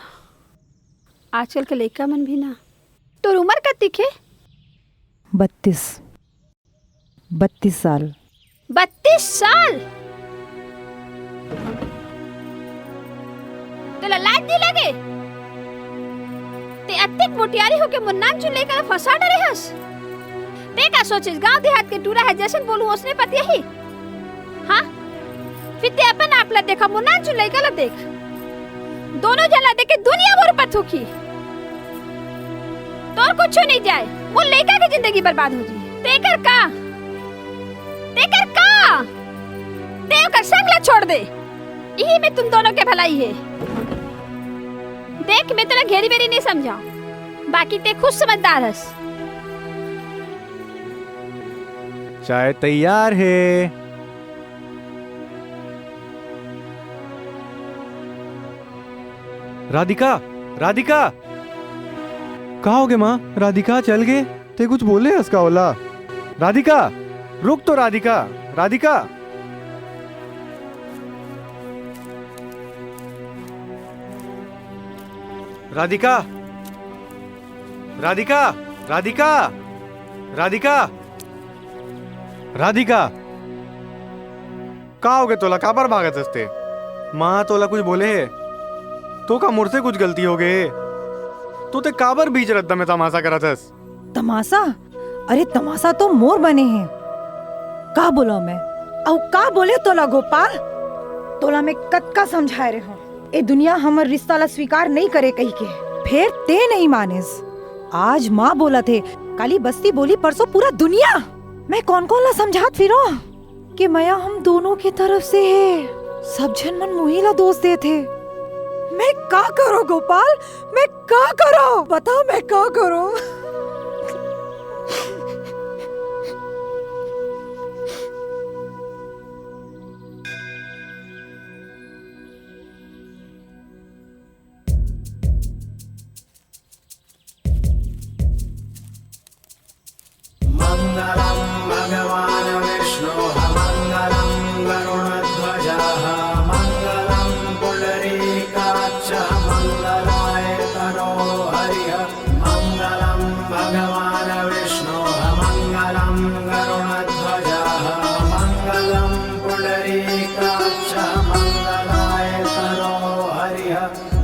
आजकल के लइका मन भी ना। तोर उमर कतिक हे? बत्तीस। बत्तीस साल। बत्तीस साल? तोला लाज नइ लगे? ते अतेक मोटियारी होके मोर नानचुन लइका ला फंसा डरे हस। ते का सोचिस, गांव देहात के टूरा हे, जइसन बोलूं ओसने पतियाही? हाँ? फिर ते अपन आप ला देखा, मोर नानचुन लइका ला देख। दोनों झन ला देख के दुनिया मोर ऊपर थूकही। तोर कुछु नहीं जाय, मोर लइका के जिंदगी बर्बाद हो जी। तेकर का? तेकर का? ते ओकर संग ला छोड़ दे। इही में तुम दोनों के भलाई हे। देख, मैं तोला घेरी बेरी नहीं समझाऊं, बाकी ते खुद समझदार हस। चाय तैयार हे। राधिका, राधिका। का होगे माँ? राधिका चल गे? ते कुछ बोले हस का ओला? राधिका, रुक तो राधिका, राधिका। राधिका, राधिका, राधिका, राधिका। राधिका, का होगे तोला? काबर भागत हस ते? माँ तोला कुछ बोले हे? तो का मोर से कुछ गलती होगे हे? तो ते काबर बीच रद्दा में तमाशा करत हस? तमाशा? अरे, तमाशा तो मोर बने हे। का बोलंव मैं? अउ का बोलेंव तोला गोपाल? तोला मैं कतका समझाय रेहेंव, ए दुनिया हमर रिश्ता ला स्वीकार नइ करे कहिके, फेर ते नइ मानेस। आज माँ बोलत हे, काली बस्ती बोली, परसों पूरा दुनिया। मैं कोन कोन ला समझात फिरों कि मया हम दोनों के तरफ से हे। सब झन मन मुही ला दोष देत हे। मैं का करों गोपाल, मैं का करों? बता, मैं का करों? मङ्गलं भगवान् विष्णोः मङ्गलं गरुडध्वजः मङ्गलं पुण्डरीकाक्षः मङ्गलाय तनो हरिः। मङ्गलं भगवान् विष्णोः मङ्गलं गरुडध्वजः मङ्गलं पुण्डरीकाक्षः मङ्गलाय तनो हरिः।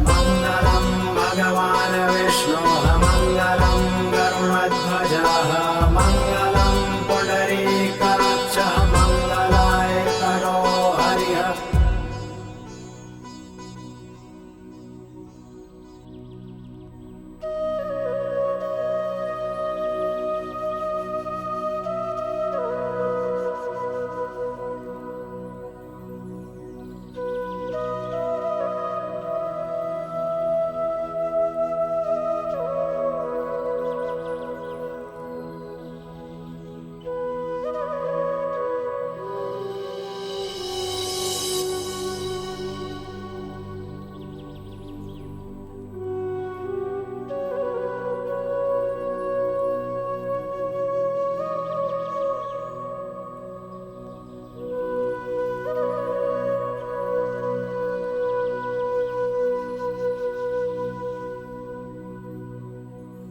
मङ्गलं भगवान् विष्णोः मङ्गलं गरुडध्वजः मङ्गलं पुण्डरीकाक्षः मङ्गलाय तनो हरिः।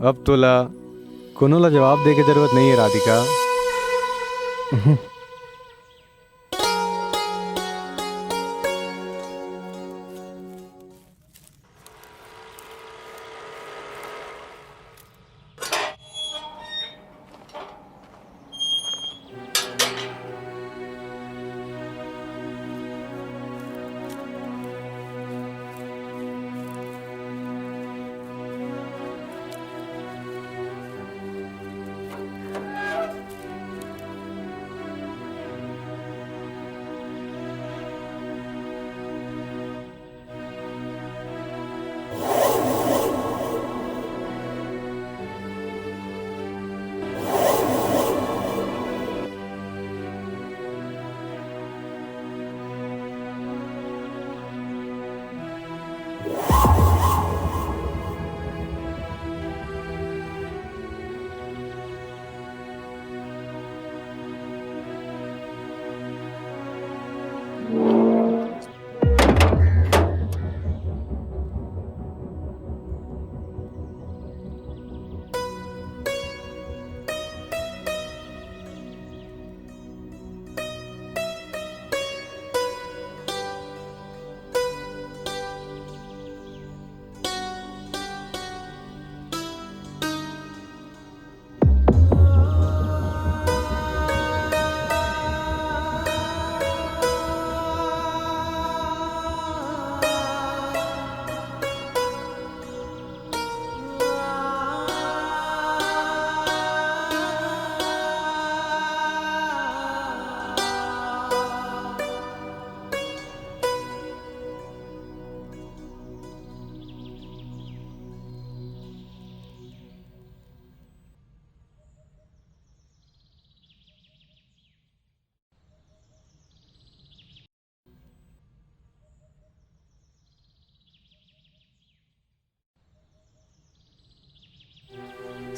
अब तोला कोनो ला जवाब दे के जरूरत नहीं है, राधिका।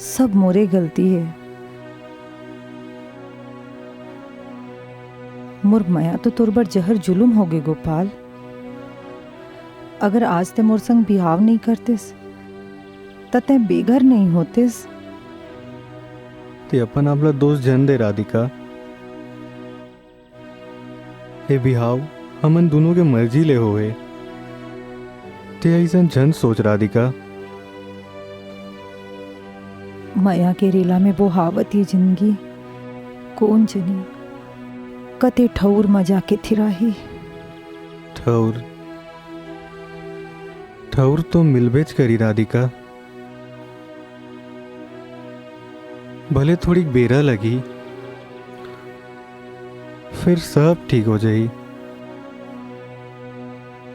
सब मोरे गलती हे। मोर मया तो तोर बर जहर जुलुम होगे गोपाल। अगर आज तैं मोर संग बिहाव नइ करतेस, त तैं बेघर नइ होतेस। तैं अपन आप ला दोष झन दे राधिका। ए बिहाव हमन दूनों के मर्जी ले होए। तैं अइसन झन सोच राधिका। मया के रेला में बोहावत ये जिंदगी कोन जनी कते ठउर म जाके थिराही। ठउर, ठउर तो मिलबेच करी राधिका। भले थोड़ी बेरा लगही, फिर सब ठीक हो जाही।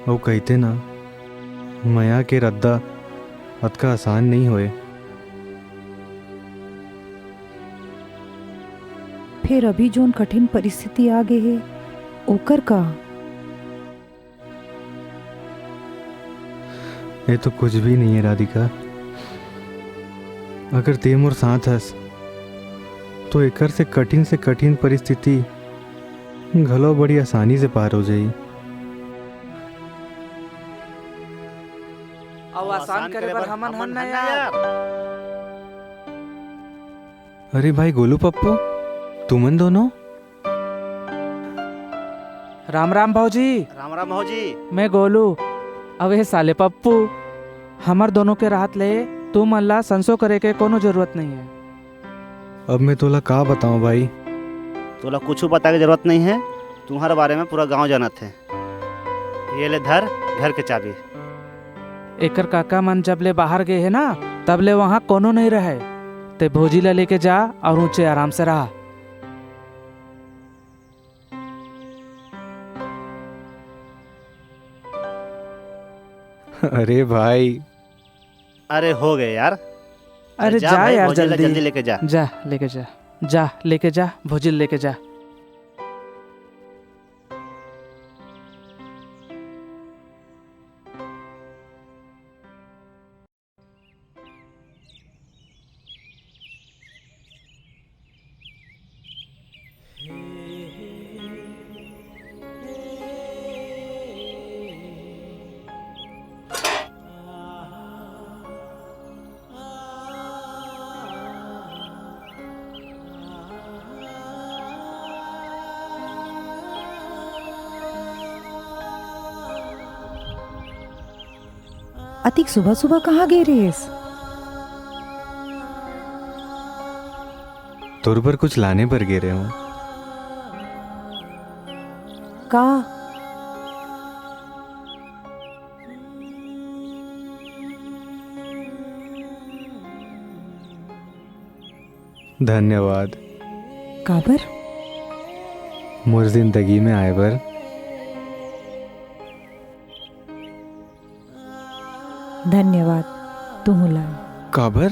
अउ कहिथे ना, मया के रद्दा अतका आसान नइ होए। फेर अभी जोन कठिन परिस्थिति आ गे हे, ओकर का? ये तो कुछ भी नहीं है राधिका। अगर ते मोर साथ हस, तो एकर से कठिन से कठिन परिस्थिति घलो बड़ी आसानी से पार हो जाई। अउ आसान करे बर हमन हन ना यार। अरे भाई गोलू पप्पू, तुमन दोनों? राम राम भौजी। राम राम भौजी। मैं गोलू। अबे साले पप्पू, हमर दोनों के रहत ले तुमन ला संसो करे के कोनो जरूरत नहीं है। अब मैं तोला का बताऊं भाई? तोला कुछ बताए के जरूरत नहीं है, तुम्हारे बारे में पूरा गांव जानत है। ये ले धर घर के चाबी। एकर काका मन जब ले बाहर गए है ना, तब ले वहाँ कोनो नहीं रहे। ते भौजी ला लेके जा और ऊंचे आराम से रहा। अरे भाई। अरे हो गए यार। अरे जा जा भाई, यार, भौजी ला जल्दी। जल्दी लेके जा। जा, लेके जा। जा, लेके जा, भौजी लेके जा। अतिक सुबह-सुबह कहाँ गे रेहेस? तोर बर कुछ लाने बर गे रेहेंव। का? धन्यवाद। काबर? मोर जिंदगी में आए बर। धन्यवाद, तुहूं ला। काबर?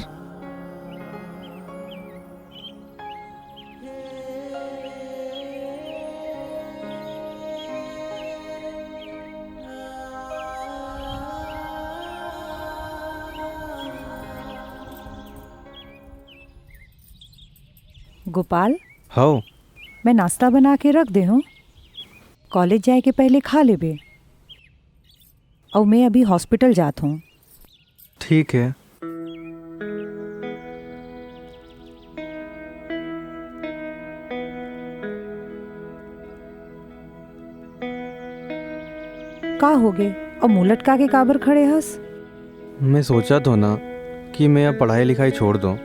गोपाल? हव। मैं नाश्ता बना के रख दे हूँ, कॉलेज जाए के पहले खा लेबे। अउ मैं अभी हॉस्पिटल जात हूँ। ठीक है। का होगे? अउ मुंह लटका के काबर खड़े हस? मैं सोचत हों ना कि मैं अब पढ़ाई लिखाई छोड़ दों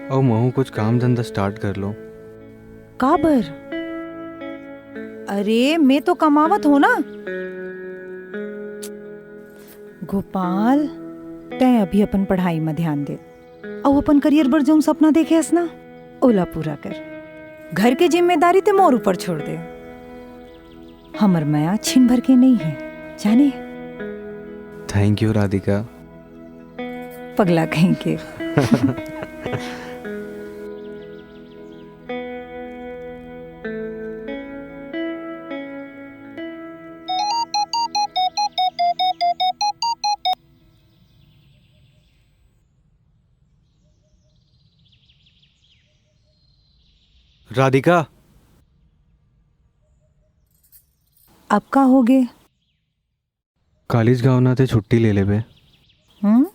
अउ महूं कुछ काम धंधा start कर लूं। काबर? अरे, मैं तो कमावत हों ना। गोपाल, तैं अभी अपन पढ़ाई म ध्यान दे, अउ अपन career बर जउन सपना देखे हस ना, ओला पूरा कर। घर के जिम्मेदारी ते मोर ऊपर छोड़ दे। हमर मया छिन भर के नइ हे, जाने? Thank you, Radhika. पगला कहीं के। राधिका। अब का होगे? कालीज गाँव ना ते छुट्टी ले लेबे। हम्म?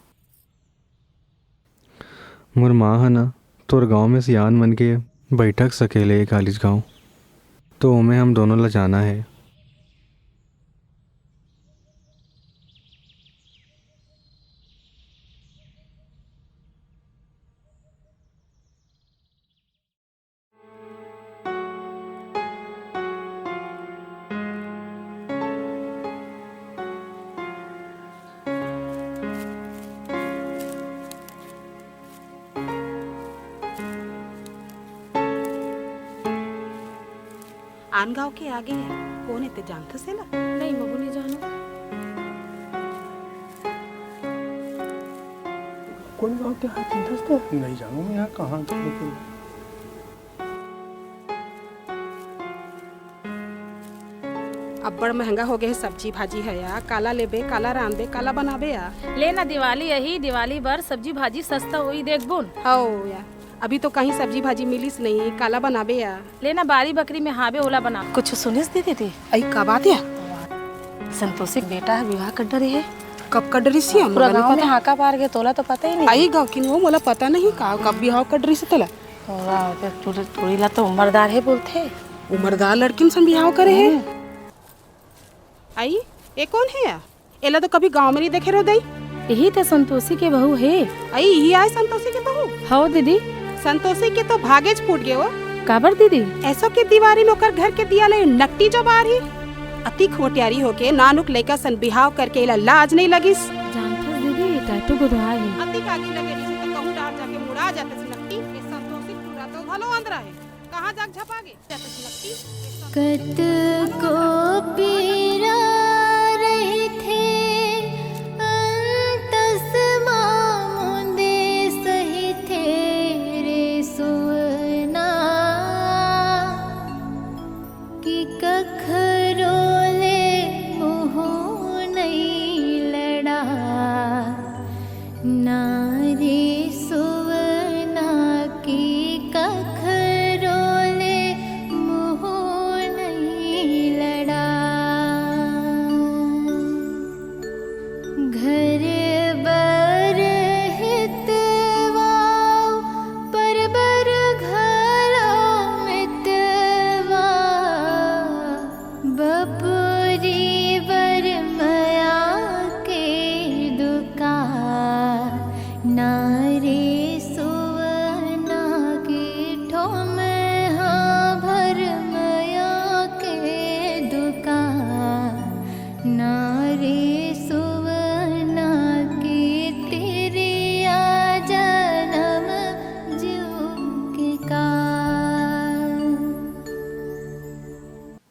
मोर माँ ह ना, तोर गाँव में सियान मन के बैठक सकेले हे कालीज गाँव, तो ओमे हम दोनों ला जाना हे। आन गाँव के आगे हे, कोन हे ते जानथस एला? नहीं, महू नहीं जानों। कोन गाँव के हे जानथस ते? नहीं जानों मैं, यहाँ कहाँ के हे। अब्बड़ महंगा होगे हे सब्जी भाजी ह या, काला लेबे, काला रांधबे, काला बनाबे या। ले ना दिवाली अही, दिवाली बर सब्जी भाजी सस्ता होही देखबुन। हव या, अभी तो कहीं सब्जी भाजी मिलिस नहीं, काला बनाबे या। ले ना बारी बखरी में हाबे ओला बना। कुछ सुनिस दीदी? अई का बात या? संतोषी के बेटा ह बिहाव कर डरे हे। कब कर डरिस या? पूरा गाँव में हाका पार गे, तोला तो पता ही नहीं। अई गाँव की नहीं, मोला पता नहीं का, कब बिहाव कर डरिस तेला। वाह, फेर टूरी, टूरी ला तो उमरदार हे बोलथे। उमरदार लड़किन सन बिहाव करे हे। हम्म। अई, ए कोन हे या? एला तो कभी गांव में नहीं देखे रहो दई। यही तो संतोषी के बहू हे। अई, यही आय संतोषी के बहू? हव दीदी। संतोषी के तो भागेच फूट गे वो। काबर दीदी? एसो के दिवारी में ओकर घर के दिया ले नकटी जो बार ही। अति खोटियारी होके नानुक लइका सन बिहाव करके एला लाज नहीं लगिस। जानथस दीदी, टाटू गुदवा हे। अति कागी लगे रहिस त कहूं डार जाके मुड़ा जातस नकटी। ए संतोषी टूरा तो घलो अंदरा हे। कहां जाके झपा गे? जातस नकटी। ए संतोषी कतको पीरा रहिथे अंतस मा मुंदे सहिथे रे सुवना। कि कखरो ले मुँह नइ लड़ा, नारी सुवना कि कखरो ले मुँह नइ लड़ा। घर बर हितवा, पर बर घला मितवा, बपुरी बर मया के दुकान, नारी सुवना की ठोम हा भर मया के दुकान। नारी सुवना की तिरिया जनम जीव के काल।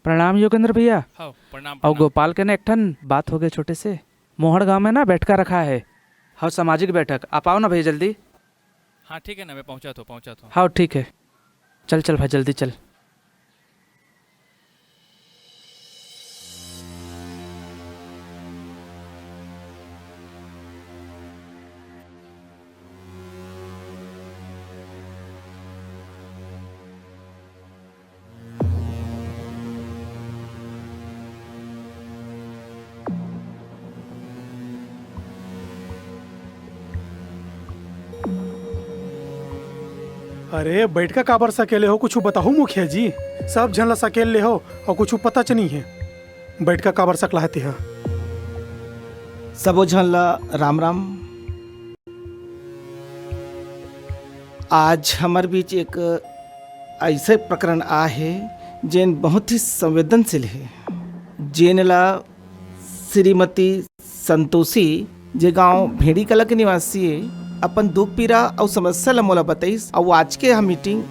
प्रणाम योगेंद्र भैया। हाँ, प्रणाम, अउ प्रणाम। गोपाल के ना एक ठन बात हो गए छोटे से। मोहड़ गांव में ना बैठका रखा है। हाँ, सामाजिक बैठक। आप आओ ना भैया जल्दी। हाँ, ठीक है ना, मैं पहुँचात हूँ, पहुँचात हूँ। हाँ, ठीक है। चल, चल भाई, जल्दी चल। अरे, बइठका काबर सकेले हो? कुछु बताहू मुखिया जी, सब झन ला सकेल ले हो अउ कुछु पताच नइ हे। बइठका काबर सकला हे तेहा? सबो झन ला राम राम। आज हमर बीच एक अइसे प्रकरण आ हे, जेन बहुत ही संवेदनशील हे, जेन ला श्रीमती संतोषी, जे गांव भेड़ी कला के निवासी हे, अपन दुख पीरा अउ समस्या ला मोला बताइस अउ आज के हम मीटिंग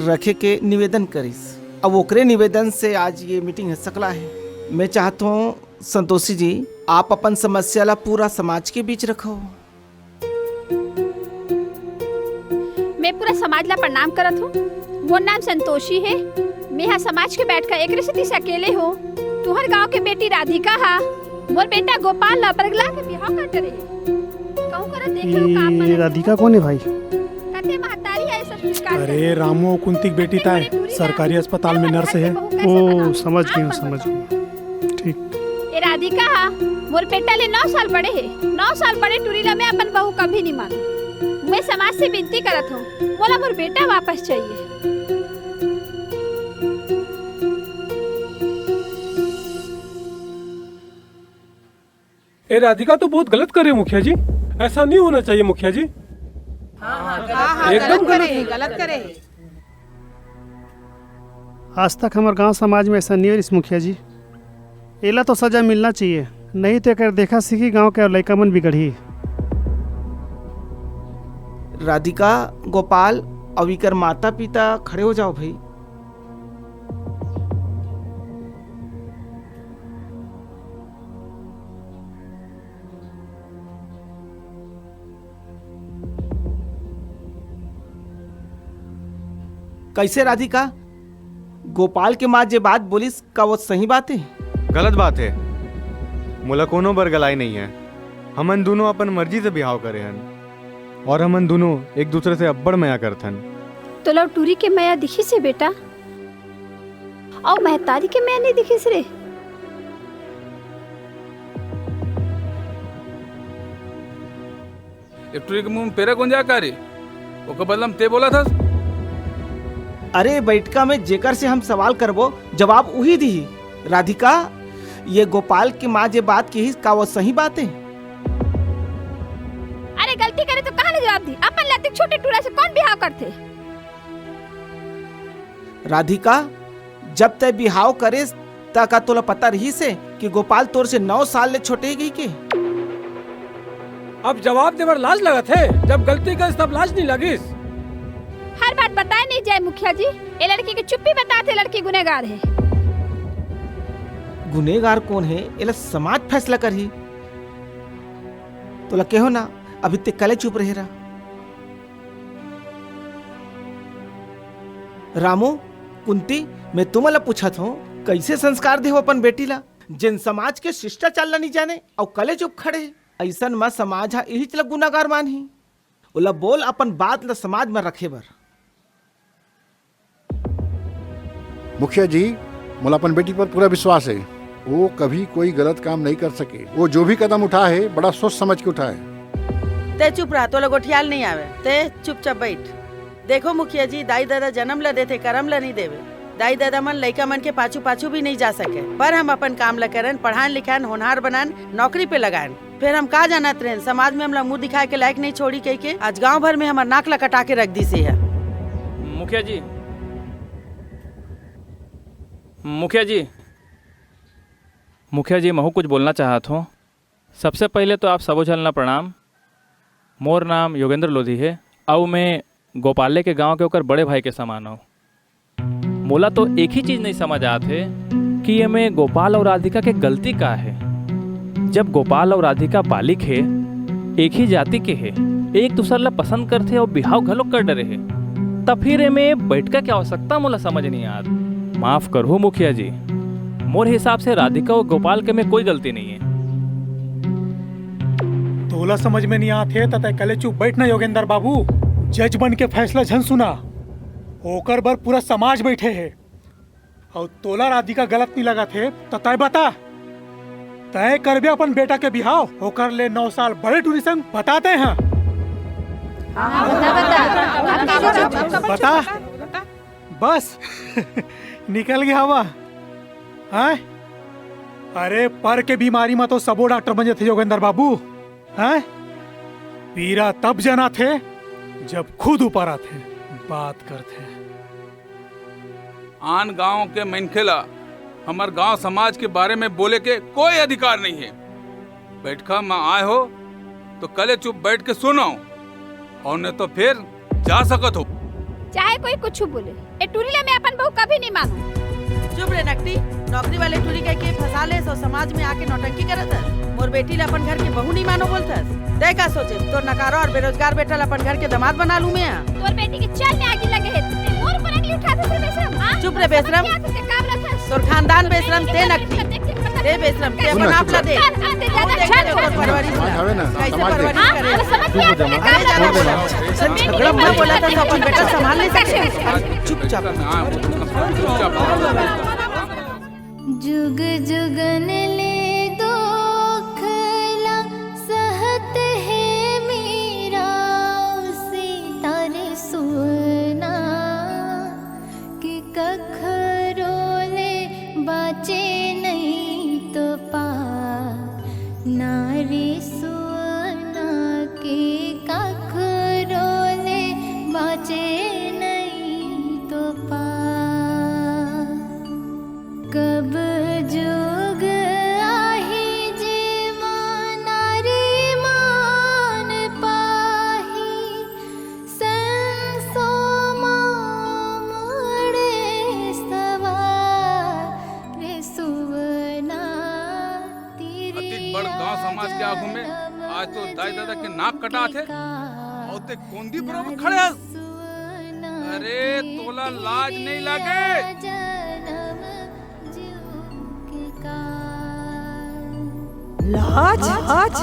रखे के निवेदन करिस। अउ ओकरे निवेदन से आज ये मीटिंग हो सकला हे। मैं चाहत हूँ संतोषी जी, आप अपन समस्या ला पूरा समाज के बीच रखो। मैं पूरा समाज ला प्रणाम करत हूँ। मोर नाम संतोषी हे। मैं हा समाज के बैठका एकरे सेती सकेले हूँ। तुहर गांव के बेटी राधिका हा मोर बेटा गोपाल ला बरगला के बिहाव कर डरे हे। कहूँ करा देखे हो का आप मन? राधिका कोन हे भाई? कते महतारी आए सब अरे रामू, कुंती के बेटी ताय, सरकारी अस्पताल में नर्स हे। ओ, समझ गेंव, समझ गेंव। ठीक। ए राधिका हा मोर बेटा ले नौ साल बड़े हे। नौ साल बड़े टूरी ला मैं अपन बहू कभी नहीं मानूं। मैं समाज से विनती करत हूँ, मोला मोर बेटा वापस चाहिए। ए राधिका, तो बहुत गलत करे मुखिया जी, ऐसा नहीं होना चाहिए मुखिया जी। हाँ, हाँ, एकदम गलत। गलत करे। आज तक हमर गांव समाज में ऐसा नहीं होइस मुखिया जी। एला तो सजा मिलना चाहिए, नहीं तो एकर देखा सीखी गांव के लइका मन बिगड़ही। राधिका, गोपाल, अउ इकर माता पिता खड़े हो जाओ भाई। कैसे राधिका, गोपाल के माँ जे बात बोलिस, का वो सही बात हे? गलत बात हे। मोला कोनो बरगलाय नहीं हे। हमन दूनों अपन मर्जी से बिहाव करे हन अउ हमन दूनों एक दूसरे से अब्बड़ मया करथन। तोला टूरी के मया दिखिस हे बेटा, अउ महतारी के मया नहीं दिखिस रे। ए टूरी के मुंह में पेरा गुंजा का रे? ओकर बदला में ते बोलत हस? अरे, बैठका में जेकर से हम सवाल करबो, जवाब उही दिही। राधिका, ये गोपाल के माँ जे बात किहिस, का वो सही बात हे? अरे, गलती करे तो कहाँ ले जवाब दी? अपन ले अतेक छोटे टूरा से कौन बिहाव करथे? राधिका, जब तै बिहाव करेस, त का तोला पता रहिस हे कि गोपाल तोर से नौ साल ले छोटे हे कहिके? अब जवाब दे बर लाज लगत हे, जब गलती करिस तब लाज नहीं लगिस? हर बात बताए नहीं जाए मुखिया जी, ए लड़की के चुप्पी बताथे लड़की गुनेगार हे। गुनेगार कौन हे, एला समाज फैसला करही। तोला केहो ना, अभी ते कले चुप रहे रहा। रामू, कुंती, मैं तुमन ला पूछत हूँ, कैसे संस्कार देहो अपन बेटी ला, जेन समाज के शिष्टाचार ला नहीं जाने अउ कले चुप खड़े हे? अइसन म समाज ह इहीच ला गुनागार मानही। ओला बोल अपन बात ला समाज म रखे बर। मुखिया जी, मोला अपन बेटी पर पूरा विश्वास हे। वो कभी कोई गलत काम नहीं कर सके। वो जो भी कदम उठा हे, बड़ा सोच समझ के उठा हे। ते चुप रहा, तोला गोठियाल नहीं आवे। ते चुपचाप बैठ। देखो मुखिया जी, दाई ददा जन्म ला देथे, करम ला नहीं देवे। दाई ददा मन लइका मन के पाछू पाछू भी नहीं जा सके, पर हम अपन काम ला करन, पढ़ान लिखान, होनहार बनान, नौकरी पे लगान। फिर हम का जानत रहेन, समाज में हमला मुंह दिखाए के लायक नहीं छोड़ी कहिके आज गांव भर में हमर नाक ला कटा के रख दिस हे। मुखिया जी, मुखिया जी, मुखिया जी, महू कुछ बोलना चाहत हूँ। सबसे पहले तो आप सबो झन ला प्रणाम। मोर नाम योगेंद्र लोधी हे, अउ मैं गोपाले के गांव के ओकर बड़े भाई के समान हूँ। मोला तो एक ही चीज नहीं समझ आत हे कि एमे गोपाल अउ राधिका के गलती का हे। जब गोपाल अउ राधिका बालिक हे, एक ही जाति के हे, एक दूसर ला पसंद करथे अउ बिहाव घलोक कर डरे हे, त फिर एमे बैठका के आवश्यकता मोला समझ नहीं आत। माफ करहु मुखिया जी, मोर हिसाब से राधिका अउ गोपाल के में कोई गलती नहीं हे। तोला समझ में नहीं आत हे, त तै कले चुप बैठ ना योगेंद्र बाबू। जज बन के फैसला झन सुना, ओकर बर पूरा समाज बैठे हे। अउ तोला राधिका गलत नहीं लगत हे, त तै बता, तै करबे अपन बेटा के बिहाव ओकर ले नौ साल बड़े टूरी संग? बता तै। हाँ, बता। बस निकल गया हवा। हैं? अरे, पर के बीमारी म तो सबो डॉक्टर बन जाथे योगेंद्र बाबू। हैं? पीरा तब जनाथे, जब खुद ऊपर आथे, बात करथे। आन गांव के मनखे ला हमर गांव समाज के बारे में बोले के कोई अधिकार नहीं हे। बैठका म आए हो तो कले चुप बैठ के सुनो, अउ नहीं तो फिर जा सकत हो। चाहे कोई कुछ बोले, ए टूरी ला मैं अपन बहू कभी नहीं मानूं। चुप रे नकटी, नौकरी वाले टूरी कह के फंसा ले, सो समाज में आके नौटंकी करत हस। मोर बेटी ला अपन घर के बहू नहीं मानो बोलथस। तै का सोचे, तोर नकारा अउ बेरोजगार बेटा ला अपन घर के दामाद बना लूं मैं? तोर बेटी के चल में आगी लगे हे, ते मोर ऊपर अंगली उठाथे, बेशरम, हाँ? चुप रे बेशरम। तोर खानदान बेशरम, ते नकटी। ए बेशरम, ते अपन आप ला दे। हाँ, हवे ना, कैसे समाज परवरिश करे? हाँ, समझ में आथे, का बोला था, अपन बेटा संभाल नहीं सके। चुपचाप। जुग जुगन ले दुख ला सहत हे मीरा, उसे तारे सुना कि कखरो ले बाँचे नइ तो पार, नारी सुना के कखरो ले बाँचे नइ तो पार। कब जुग आही जेमा नारी मान पाही, संसो मा मुड़े सवार सुवना। अति बड़ गांव समाज के आगू में आज तो दाई ददा के नाक कटात हे, अउ ते कोंदी बरोबर खड़े हस। अरे, तोला लाज नइ लागे? लाज, लाज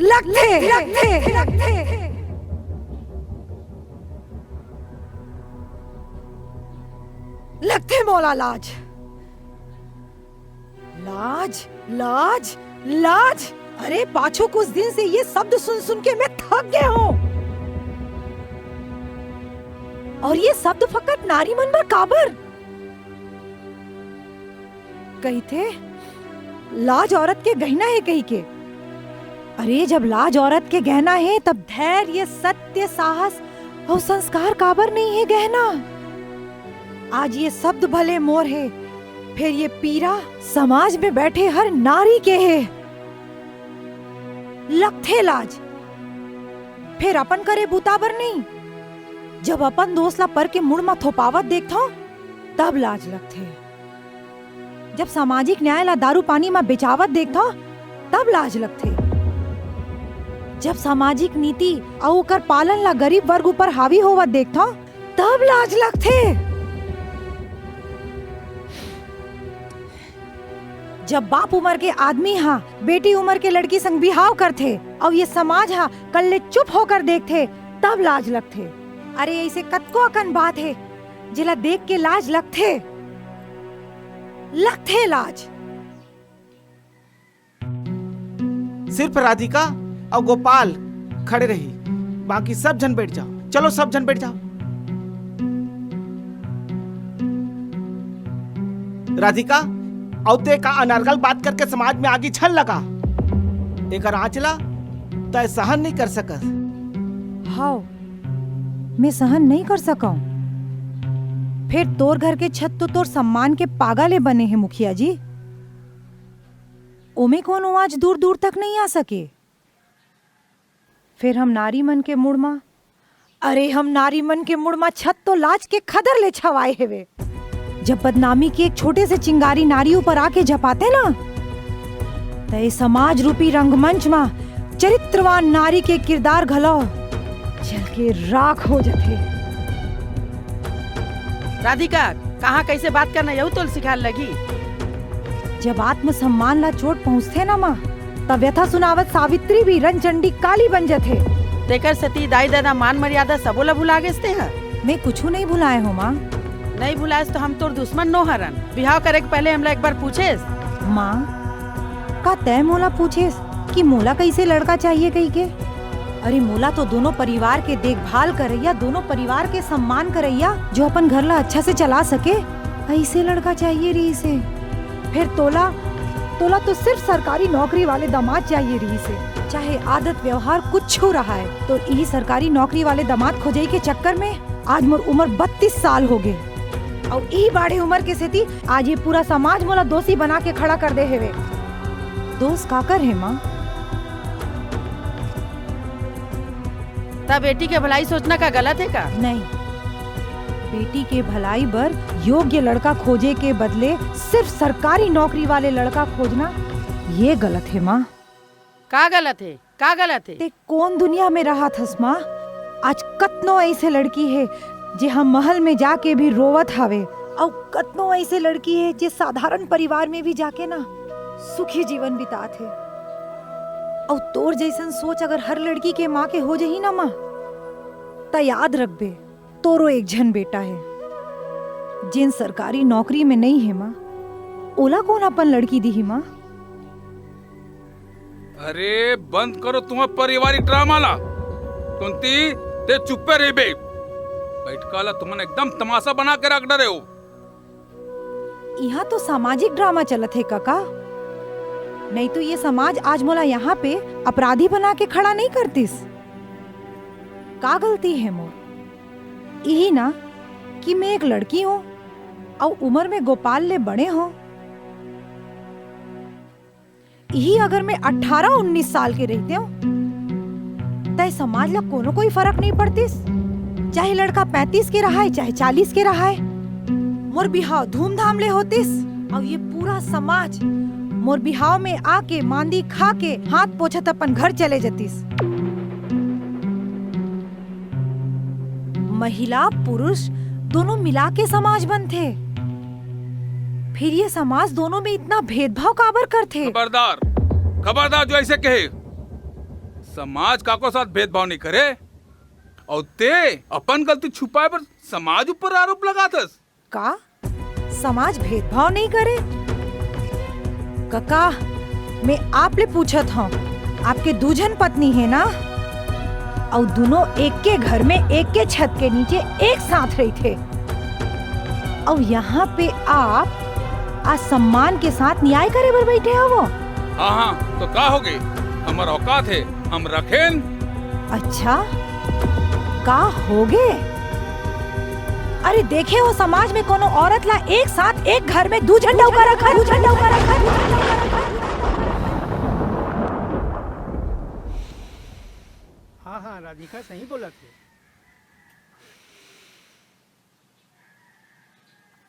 लगथे, लगथे, लगथे। लगथे मोला लाज। लाज, लाज, लाज। अरे, पाछू कुछ दिन से ये शब्द सुन सुन के मैं थक गया हूँ। और ये शब्द फकत नारी मन बर काबर? कहिथे, लाज औरत के गहना हे कहिके। अरे, जब लाज औरत के गहना हे, तब धैर्य, सत्य, साहस अउ संस्कार काबर नइ हे गहना? आज ये शब्द भले मोर हे, फेर ये पीरा समाज में बैठे हर नारी के हे। लगथे लाज, फेर अपन करे बूता बर नइ। जब अपन दोस ला पर के मुड़ म थोपावत देखथंव, तब लाज लगथे। जब सामाजिक न्याय ला दारू पानी म बेचावत देखथंव, तब लाज लगथे। जब सामाजिक नीति अउ ओकर पालन ला गरीब वर्ग ऊपर हावी होवत देखथंव, तब लाज लगथे। जब बाप उमर के आदमी ह बेटी उमर के लड़की संग बिहाव करथे अउ ये समाज ह कल्ले चुप होकर देखथे, तब लाज लगथे। अरे, अइसे कतको अकन बात हे, जेला देख के लाज लगथे, लगथे लाज। सिर्फ राधिका अउ गोपाल खड़े रही, बाकी सब झन बैठ जाव। चलो, सब झन बैठ जाव। राधिका, अउ ते का अनर्गल बात करके समाज में आगी झन लगा। एकर आँच ला तय सहन नइ कर सकस। हव, मैं सहन नइ कर सकंव। फेर तोर घर के छत तो तोर सम्मान के पागा ले बने हे, मुखिया जी। ओमे कोनो आवाज दूर-दूर तक नइ आ सके। फेर हम नारी मन के मुड़ म, अरे, हम नारी मन के मुड़ म छत तो लाज के खदर ले छवाए हेवे। जब बदनामी के एक छोटे से चिंगारी नारी ऊपर आके झपाथे ना, त ए समाज रूपी रंगमंच म चरित्रवान नारी के किरदार घलो जल के राख हो जथे। राधिका, कहाँ कइसे बात करना, यहू तोल सिखाए लगही। जब आत्मसम्मान ला चोट पहुँचथे ना माँ, तब व्यथा सुनावत सावित्री भी रणचंडी काली बन जथे। तेकर सेती दाई ददा मान मर्यादा सबो ला भुला गेस तें ह। मैं कुछू नइ भुलाए हों माँ। नइ भुलाएस तो हम तोर दुश्मन नो हरन। बिहाव करे के पहले हमला एक बार पूछेस। माँ, का तैं मोला पूछेस कि मोला कइसे लड़का चाहिए कहिके? अरे, मोला तो दोनों परिवार के देखभाल करइया, दोनों परिवार के सम्मान करइया, जो अपन घर ला अच्छा से चला सके, अइसे लड़का चाहिए रहिस हे। फेर तोला, तोला तो सिर्फ सरकारी नौकरी वाले दामाद चाहिए रहिस हे। चाहे आदत व्यवहार कुछू रहाय, तो इही सरकारी नौकरी वाले दामाद खोजई के चक्कर में आज मोर उमर बत्तीस साल होगे। अउ इही बाढ़े उमर के सेती आज ये पूरा समाज मोला दोषी बना के खड़ा कर दे हेवे। दोष काकर हे माँ? त बेटी के भलाई सोचना का गलत हे का? नहीं, बेटी के भलाई बर योग्य लड़का खोजे के बदले सिर्फ सरकारी नौकरी वाले लड़का खोजना, ये गलत हे माँ। का गलत हे? का गलत हे? ते कोन दुनिया में रहत हस माँ? आज कतनो अइसे लड़की हे, जे हम महल में जाके भी रोवत हवे, अउ कतनो अइसे लड़की हे, जे साधारण परिवार में भी जाके ना सुखी जीवन बितात हे। अउ तोर जइसन सोच अगर हर लड़की के माँ के हो जही ना माँ, त याद रखबे, तोरो एक झन बेटा हे, जेन सरकारी नौकरी में नइ हे माँ, ओला कोन अपन लड़की दिही माँ? अरे, बंद करो तुम्हार पारिवारिक ड्रामा ला। कुंती, ते चुप्पे रहिबे। बइठका ला तुमन एकदम तमाशा बना के रख डरे हो। इहाँ तो सामाजिक ड्रामा चलत हे, कका। नहीं तो ये समाज आज मोला यहाँ पे अपराधी बना के खड़ा नहीं करतिस। का गलती हे मोर? इही ना कि मैं एक लड़की हूँ अउ उमर में गोपाल ले बड़े हूँ। इही अगर मैं अठारह उन्नीस साल के रहितेंव, त ए समाज ला कोनो कोई फरक नहीं पड़तिस। चाहे लड़का पैंतीस के रहाय, चाहे चालीस के रहाय, मोर बिहाव धूमधाम ले होतिस। अउ ये पूरा समाज मोर बिहाव में आके मांदी खा के हाथ पोछत अपन घर चले जतिस। महिला पुरुष दोनों मिला के समाज बनथे, फिर ये समाज दोनों में इतना भेदभाव काबर करथे? खबरदार, खबरदार जो ऐसे कहे। समाज काको साथ भेदभाव नहीं करे, अउ ते अपन गलती छुपाए बर समाज ऊपर आरोप लगाथस। का समाज भेदभाव नहीं करे? कका, मैं आप ले पूछत हूँ, आपके दू झन पत्नी हे ना? अउ दोनों एक के घर में, एक के छत के नीचे एक साथ रहिथे। अउ यहाँ पे आप असम्मान के साथ न्याय करे बर बैठे हवो? हाँ, हाँ, तो का होगे? हमर औकात हे, हम रखेन। अच्छा, का होगे? अरे देखे हो, समाज में कोनो औरत ला एक साथ एक घर में दू झन डउका रखत, दू झन डउका रखत। हाँ, हाँ, राधिका सही बोलत हे।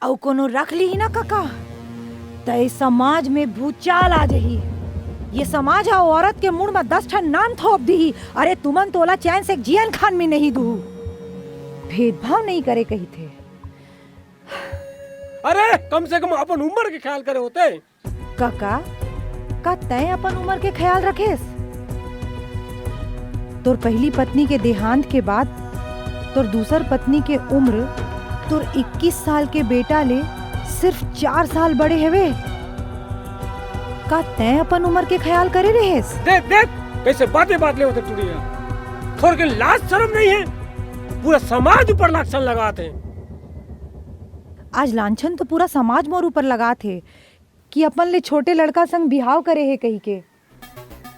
अउ कोनो रख लिही ना कका, त ए समाज में भूचाल आ जही। ये समाज ह औरत के मुड़ म दस ठन नान थोप दिही। अरे तुमन तोला चैन से जियन खान में नहीं दुहू। भेदभाव नहीं करे कहिथे। अरे कम से कम अपन उम्र के ख्याल करे होते। कका, का तैं अपन उम्र के ख्याल रखेस? तोर पहली पत्नी के देहांत के बाद तोर दूसर पत्नी के उम्र तोर इक्कीस साल के बेटा ले सिर्फ चार साल बड़े हवे। का तैं अपन उम्र के ख्याल करे रहेस? देख, देख, कैसे बातें बात ले होते टुड़िया। थोड़ के लाज शर्म नहीं है? पूरा समाज ऊपर लांछन लगात हे। आज लांछन तो पूरा समाज मोर ऊपर लगात हे कि अपन ले छोटे लड़का संग बिहाव करे हे कहिके।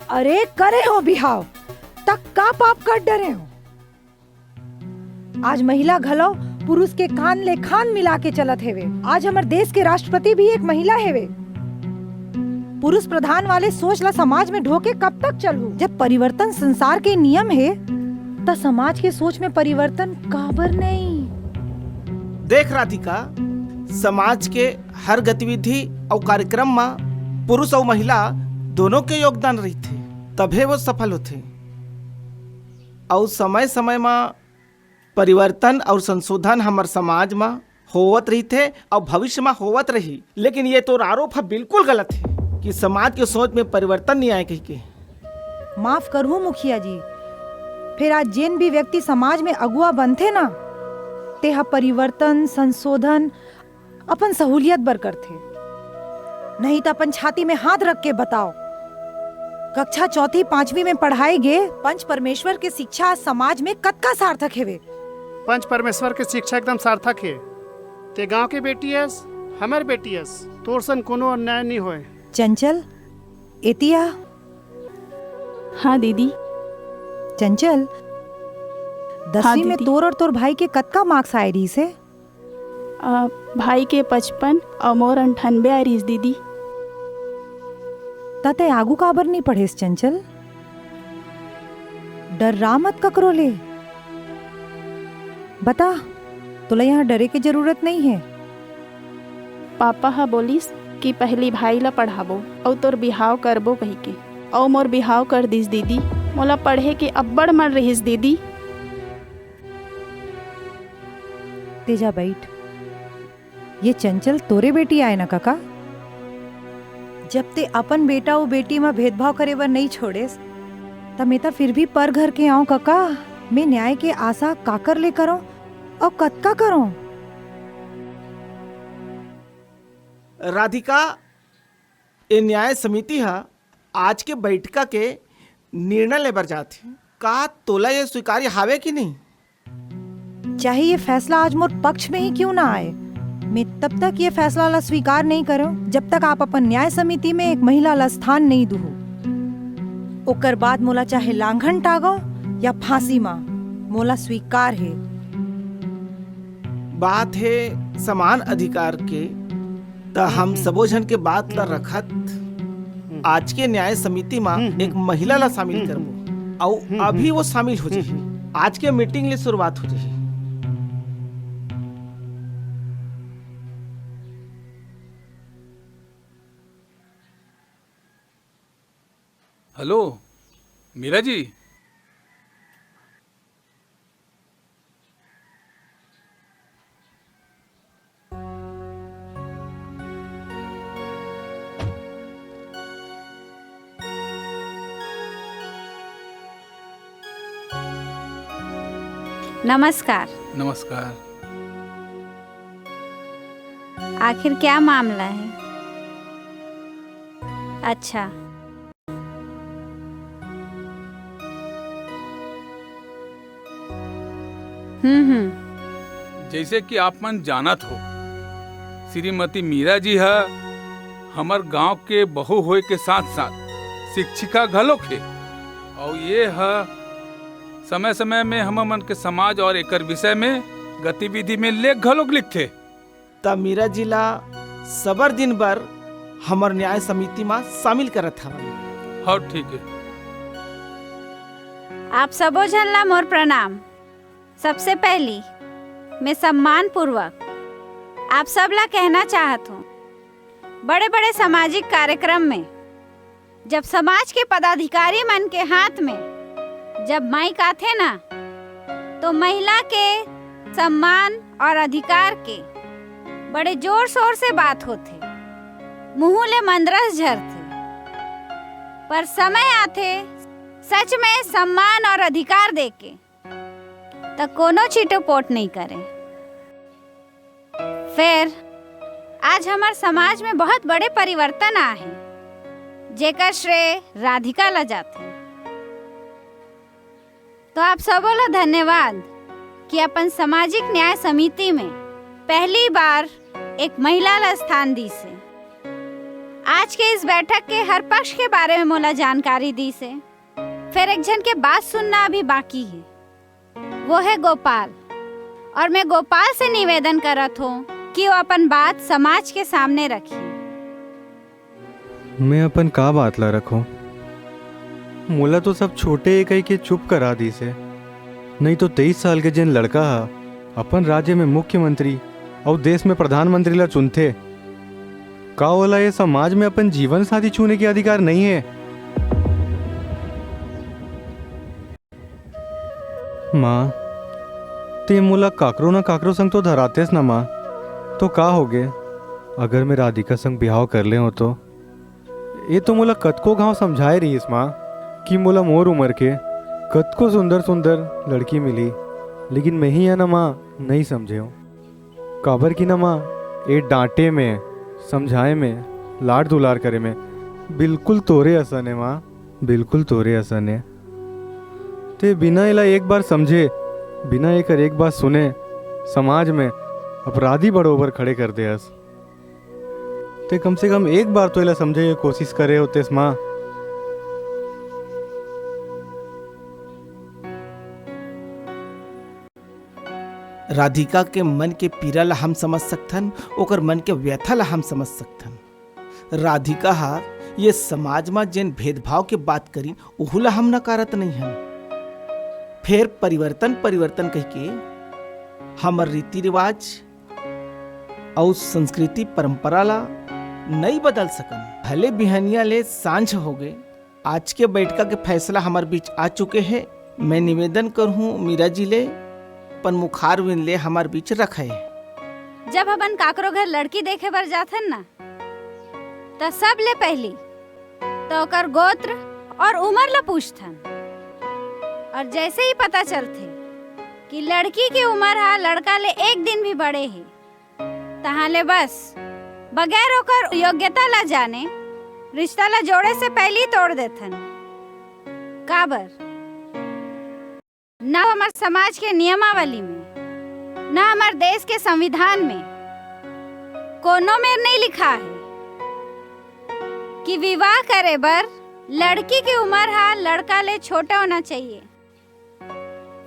अरे करे हो बिहाव, त का पाप कर डरे हो? आज महिला घलो पुरुष के कान ले कान मिला के चलत हेवे। आज हमर देश के राष्ट्रपति भी एक महिला हेवे। पुरुष प्रधान वाले सोच ला समाज में ढोके कब तक चलहू? जब परिवर्तन संसार के नियम हे, त समाज के सोच में परिवर्तन काबर नहीं? देख राधिका, समाज के हर गतिविधि अउ कार्यक्रम म पुरुष अउ महिला दोनों के योगदान रहिथे, तभे वो सफल होथे। अउ समय-समय म परिवर्तन अउ संशोधन हमर समाज म होवत रहिथे अउ भविष्य म होवत रही। लेकिन ये तोर आरोप ह बिल्कुल गलत हे कि समाज के सोच में परिवर्तन नइ आए कहिके। माफ करहू मुखिया जी, फेर आज जेन भी व्यक्ति समाज में अगुवा बनथे ना, तेहा परिवर्तन, संशोधन अपन सहूलियत बर करथे, नहीं त अपन छाती में हाथ रख के बताओ, कक्षा चौथी पांचवी में पढ़ाए गे पंच परमेश्वर के शिक्षा आज समाज में कतका सार्थक हेवे? पंच परमेश्वर के शिक्षा एकदम सार्थक हे। ते गांव के बेटी अस, हमर बेटी अस, तोर सन कोनो अन्याय नहीं होय। चंचल, एतिया। हाँ दीदी। चंचल, हाँ दसवीं में दीदी। तोर और तोर भाई के कतका मार्क्स आए रहिस हे? अ, भाई के पचपन अउ मोर अंठानबे आए रहिस दीदी। त तैं आगू काबर नहीं पढ़ेस चंचल? डर्रा मत ककरो ले। बता, तोला यहाँ डरे के जरूरत नहीं हे। पापा ह बोलिस कि पहली भाई ला पढ़ाबो अउ तोर बिहाव करबो कहिके, अउ मोर बिहाव कर दिस दीदी। मोला पढ़े के अब्बड़ मन रहिस दीदी। तेजा बइठ। ये चंचल तोरे बेटी आए ना कका? जब ते अपन बेटा अउ बेटी म भेदभाव करे बर नइ छोड़ेस, त मैं त फिर भी पर घर के आंव कका। मैं न्याय के आशा काकर ले करंव अउ कतका करंव? राधिका, ए न्याय समिति ह आज के बइठका के निर्णय ले बर जात हे। का तोला ये स्वीकार्य हावे कि नहीं? चाहे ये फैसला आज मोर पक्ष में ही क्यों ना आए, मैं तब तक ये फैसला ला स्वीकार नहीं करूं, जब तक आप अपन न्याय समिति में एक महिला ला स्थान नहीं दुहू। ओकर बाद मोला चाहे लांघन टागो या फांसी मा, मोला स्वीकार हे। बात हे समान अधिकार के, त हम सबो झन के बात ला रखत आज के न्याय समिति मा एक महिला ला शामिल करबो, अउ अभी वो शामिल हो जाही। आज के मीटिंग ले शुरुआत हो जाही। हेलो, मीरा जी। नमस्कार। नमस्कार। आखिर क्या मामला है? अच्छा। हम्म, हम्म। जैसे कि आप मन जानत हो, श्रीमती मीरा जी ह हमर गांव के बहू होए के साथ-साथ शिक्षिका घलोक हे, अउ ये ह समय-समय में हमर मन के समाज और एकर विषय में गतिविधि में लेख घलोक लिखथे। त मीरा जी ला सबर दिन बर हमर न्याय समिति मा शामिल करत हवन। हाँ, ठीक है। आप सबो झन ला मोर प्रणाम। सबसे पहली, मैं सम्मान पूर्वक आप सब ला कहना चाहत हूँ, बड़े-बड़े सामाजिक कार्यक्रम में जब समाज के पदाधिकारी मन के हाथ में जब माइक आथे ना, तो महिला के सम्मान और अधिकार के बड़े जोर शोर से बात होथे, मुंह ले मंदरस झरथे। पर समय आथे सच में सम्मान और अधिकार देके, त कोनो छिटोपोट नहीं करे। फेर आज हमर समाज में बहुत बड़े परिवर्तन आए हे, जेकर श्रेय राधिका ला जाथे। तो आप सबो ला धन्यवाद कि अपन सामाजिक न्याय समिति में पहली बार एक महिला ला स्थान दीस हे। आज के इस बैठक के हर पक्ष के बारे में मोला जानकारी दीस हे। फेर एक झन के बात सुनना अभी बाकी हे, वो हे गोपाल। और मैं गोपाल से निवेदन करत हूँ कि वो अपन बात समाज के सामने रखी। मैं अपन का बात ला रखों? मोला तो सब छोटे हे कहिके चुप करा दीस हे। नहीं तो तेईस साल के जेन लड़का हा अपन राज्य में मुख्यमंत्री अउ देश में प्रधानमंत्री ला चुनथे, का ओला ये समाज में अपन जीवन साथी चुने के अधिकार नहीं हे? माँ, ते मोला काकरो न काकरो संग तो धरातेस न माँ, तो का होगे, अगर मैं राधिका संग बिहाव कर ले हों तो? ये तो मोला कतको घांव समझाए रहिस माँ कि मोला मोर उमर के कतको सुंदर सुंदर लड़की मिली, लेकिन मैं ही है ना माँ, नहीं समझे हूँ। काबर कि ना माँ, ये डांटे में, समझाए में, लाड दुलार करे में बिल्कुल तोरे असन हे माँ, बिल्कुल तोरे असन हे। ते बिना एला एक बार समझे, बिना एकर एक बार सुने, समाज में अपराधी बरोबर खड़े कर दे हस। ते कम से कम एक बार तो एला समझे के कोशिश करे होतेस माँ। राधिका के मन के पीरा ला हम समझ सकथन, ओकर मन के व्यथा ला हम समझ सकथन। राधिका हा ये समाज मा जेन भेदभाव के बात करिन, ओहू ला हम नकारत नइ हन। फेर परिवर्तन, परिवर्तन कहिके हमर रीति रिवाज अउ संस्कृति परंपरा ला नइ बदल सकन। भले बिहनिया ले सांझ होगे, आज के बैठका के फैसला हमर बीच आ चुके हे। मैं निवेदन करहूँ मीरा जी ले, पन मुखारविंद ले हमर बीच रखे। जब हमन काकरो घर लड़की देखे बर जाथन ना, त सब ले पहली त ओकर गोत्र और उम्र ला पूछथन। और जैसे ही पता चलथे कि लड़की के उम्र हा लड़का ले एक दिन भी बड़े हे, तहाँ ले बस बगैर ओकर योग्यता ला जाने रिश्ता ला जोड़े से पहली तोड़ देथन। काबर? ना हमर समाज के नियमावली में, ना हमर देश के संविधान में कोनो मेर नहीं लिखा है कि विवाह करे बर लड़की के उम्र हा लड़का ले छोटा होना चाहिए।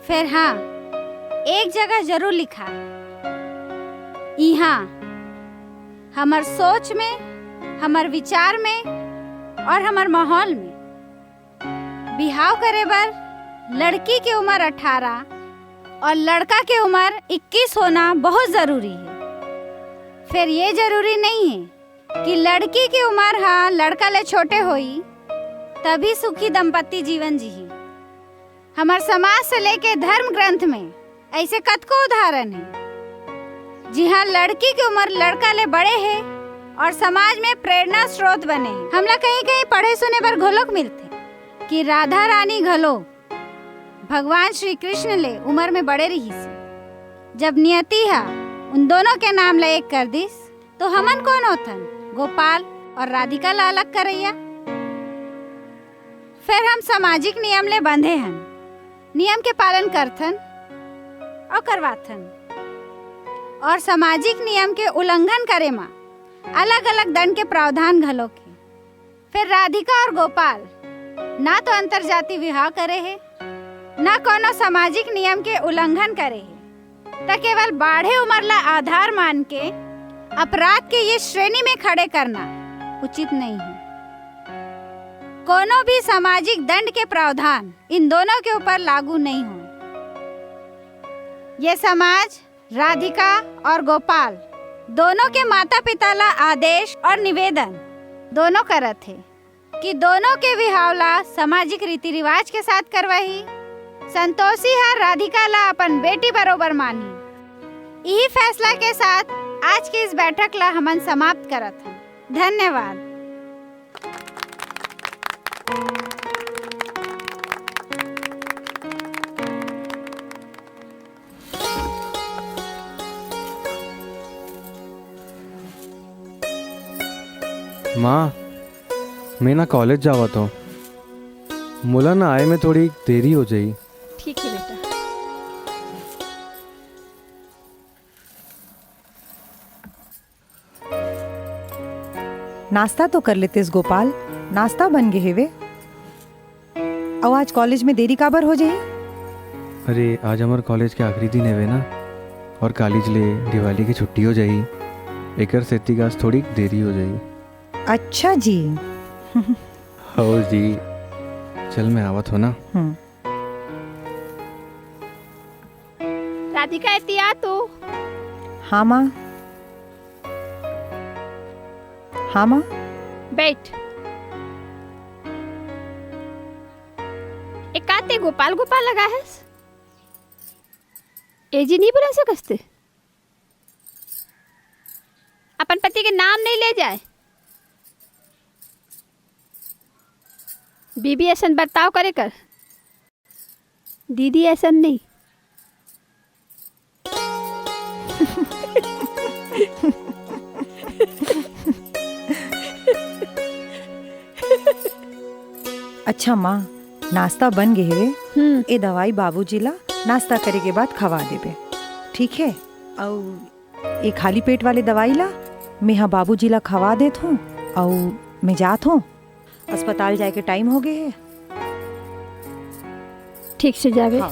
फिर हाँ, एक जगह जरूर लिखा है, इहाँ हमर सोच में, हमर विचार में और हमर माहौल में बिहाव करे बर लड़की के उम्र अठारह और लड़का के उम्र इक्कीस होना बहुत जरूरी है। फिर ये जरूरी नहीं है कि लड़की के उम्र हा लड़का ले छोटे होई, तभी सुखी दंपत्ति जीवन जीही। हमर समाज से लेके धर्म ग्रंथ में ऐसे कतको उदाहरण हे, जिहाँ लड़की के उम्र लड़का ले बड़े हे और समाज में प्रेरणा स्रोत बने हे। हमला कहीं-कहीं पढ़े सुने बर घलोक मिलथे कि राधा रानी घलो भगवान श्री कृष्ण ले उम्र में बड़े रिहिस। जब नियति हा उन दोनों के नाम ला एक कर दिस, तो हमन कौन होथन? गोपाल और राधिका ला अलग करैया। फिर हम सामाजिक नियम ले बंधे हन, नियम के पालन करथन और करवाथन। और सामाजिक नियम के उल्लंघन करे म अलग-अलग दंड के प्रावधान घलोक हे। फिर राधिका और गोपाल ना तो अंतरजाति विवाह करे हे, ना कोनो सामाजिक नियम के उल्लंघन करे हे, त केवल बाढ़े उम्र ला आधार मान के अपराध के ये श्रेणी में खड़े करना उचित नहीं है। कोनो भी सामाजिक दंड के प्रावधान इन दोनों के ऊपर लागू नहीं हो। ये समाज राधिका और गोपाल दोनों के माता पिता ला आदेश और निवेदन दोनों करत हे कि दोनों के विहाव ला सामाजिक रीति रिवाज के साथ करवाही। संतोषी ह राधिका ला अपन बेटी बरोबर मानही। इही फैसला के साथ आज के इस बैठक ला हमन समाप्त करत हन। धन्यवाद। माँ, मैं ना कॉलेज जावत हूँ, मोला ना आए में थोड़ी देरी हो जाई। ठीक है बेटा। नाश्ता तो कर लेतेस गोपाल, नाश्ता बन गे हेवे। अउ आज कॉलेज में देरी काबर हो जाही? अरे, आज हमर कॉलेज के आखिरी दिन हेवे ना, और कालीज ले दिवाली की छुट्टी हो जाही, एकर सेती आज थोड़ी देरी हो जाही। अच्छा जी। हो जी, चल मैं आवत हो ना। हम्म। राधिका, एती आ तो। हाँ माँ। हाँ माँ। बैठ। ए का ते गोपाल गोपाल लगा हस? ए जी नहीं बोला सकस ते? अपन पति के नाम नहीं ले जाए। बीबी असन बर्ताव करे कर। दीदी असन नहीं। अच्छा माँ, नाश्ता बन गे हेवे। हम्म। ए दवाई बाबूजी ला नाश्ता करे के बाद खवा देबे, ठीक है? अउ ए खाली पेट वाले दवाई ला मेहा बाबूजी ला खवा देत हूँ, अउ मैं जात हूँ। अस्पताल जाए के टाइम हो गए हे। ठीक से जावे। हाँ।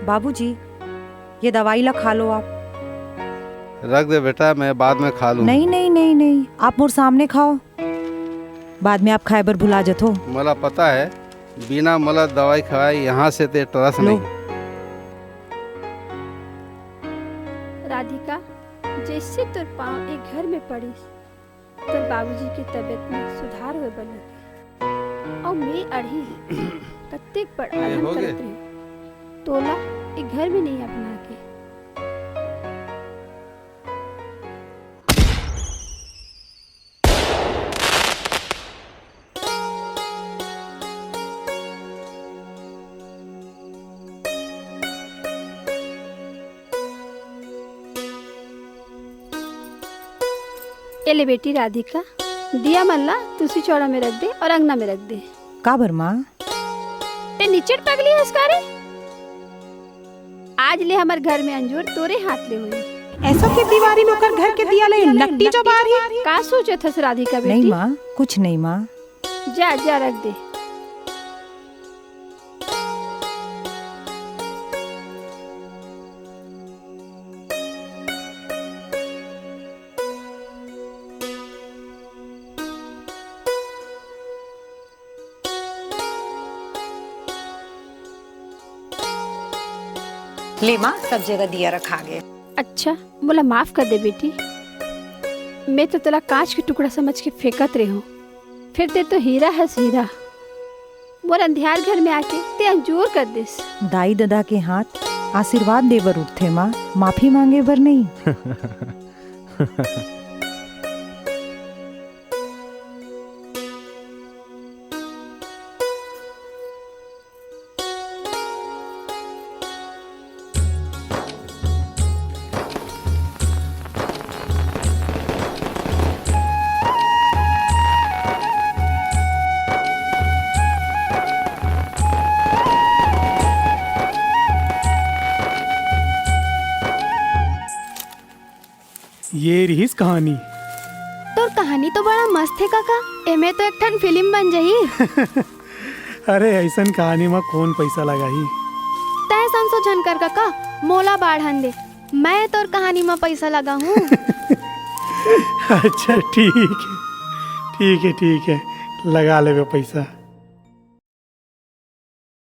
बाबूजी, ये दवाई ला खा लो आप। रख दे बेटा, मैं बाद में खा लूँ। नहीं, नहीं, नहीं, नहीं, आप मोर सामने खाओ, बाद में आप खाए बर भुला जथो। मोला पता है, बिना मोला दवाई खवाए यहाँ से ते टरस लो। नहीं। राधिका, जैसे तोर पाँव एक घर में पड़िस, तोर बाबूजी के तबीयत में सुधार होए बर लगे। अउ मैं अड़ही कत्तेक बड़ ए, अलहन हो गे। करत रही, तोला एक घर में नहीं अपना के। ए ले बेटी राधिका, दिया मन ला तुलसी चौरा में रख दे और अंगना में रख दे। काबर माँ? ते निचट पगली हस का रे? आज ले हमर घर में अंजोर तोरे हाथ ले होही। ऐसो के दिवारी में ओकर घर के दिया ले लट्टी जो बारही। का सोचत हस राधिका बेटी? नहीं माँ, कुछ नहीं माँ। जा, जा रख दे। ले माँ, सब जगह दिया रखा गे। अच्छा, मोला माफ कर दे बेटी, मैं तो तोला कांच के टुकड़ा समझ के फेंकत रेहों, फिर ते तो हीरा हस हीरा। मोर अंधियार घर में आके ते अंजोर कर देस। दाई ददा के हाथ आशीर्वाद दे बर उठथे माँ, माफी मांगे बर नहीं। ये रिहिस कहानी। तोर कहानी तो बड़ा मस्त हे काका, एमे तो एक ठन फिल्म बन जाही। अरे, अइसन कहानी म कोन पइसा लगाही? तैं समसो झन कर काका, मोला बाढ़न दे, मैं तोर कहानी म पइसा लगाहूँ। अच्छा, ठीक हे, ठीक हे, ठीक हे, लगा लेबे पइसा।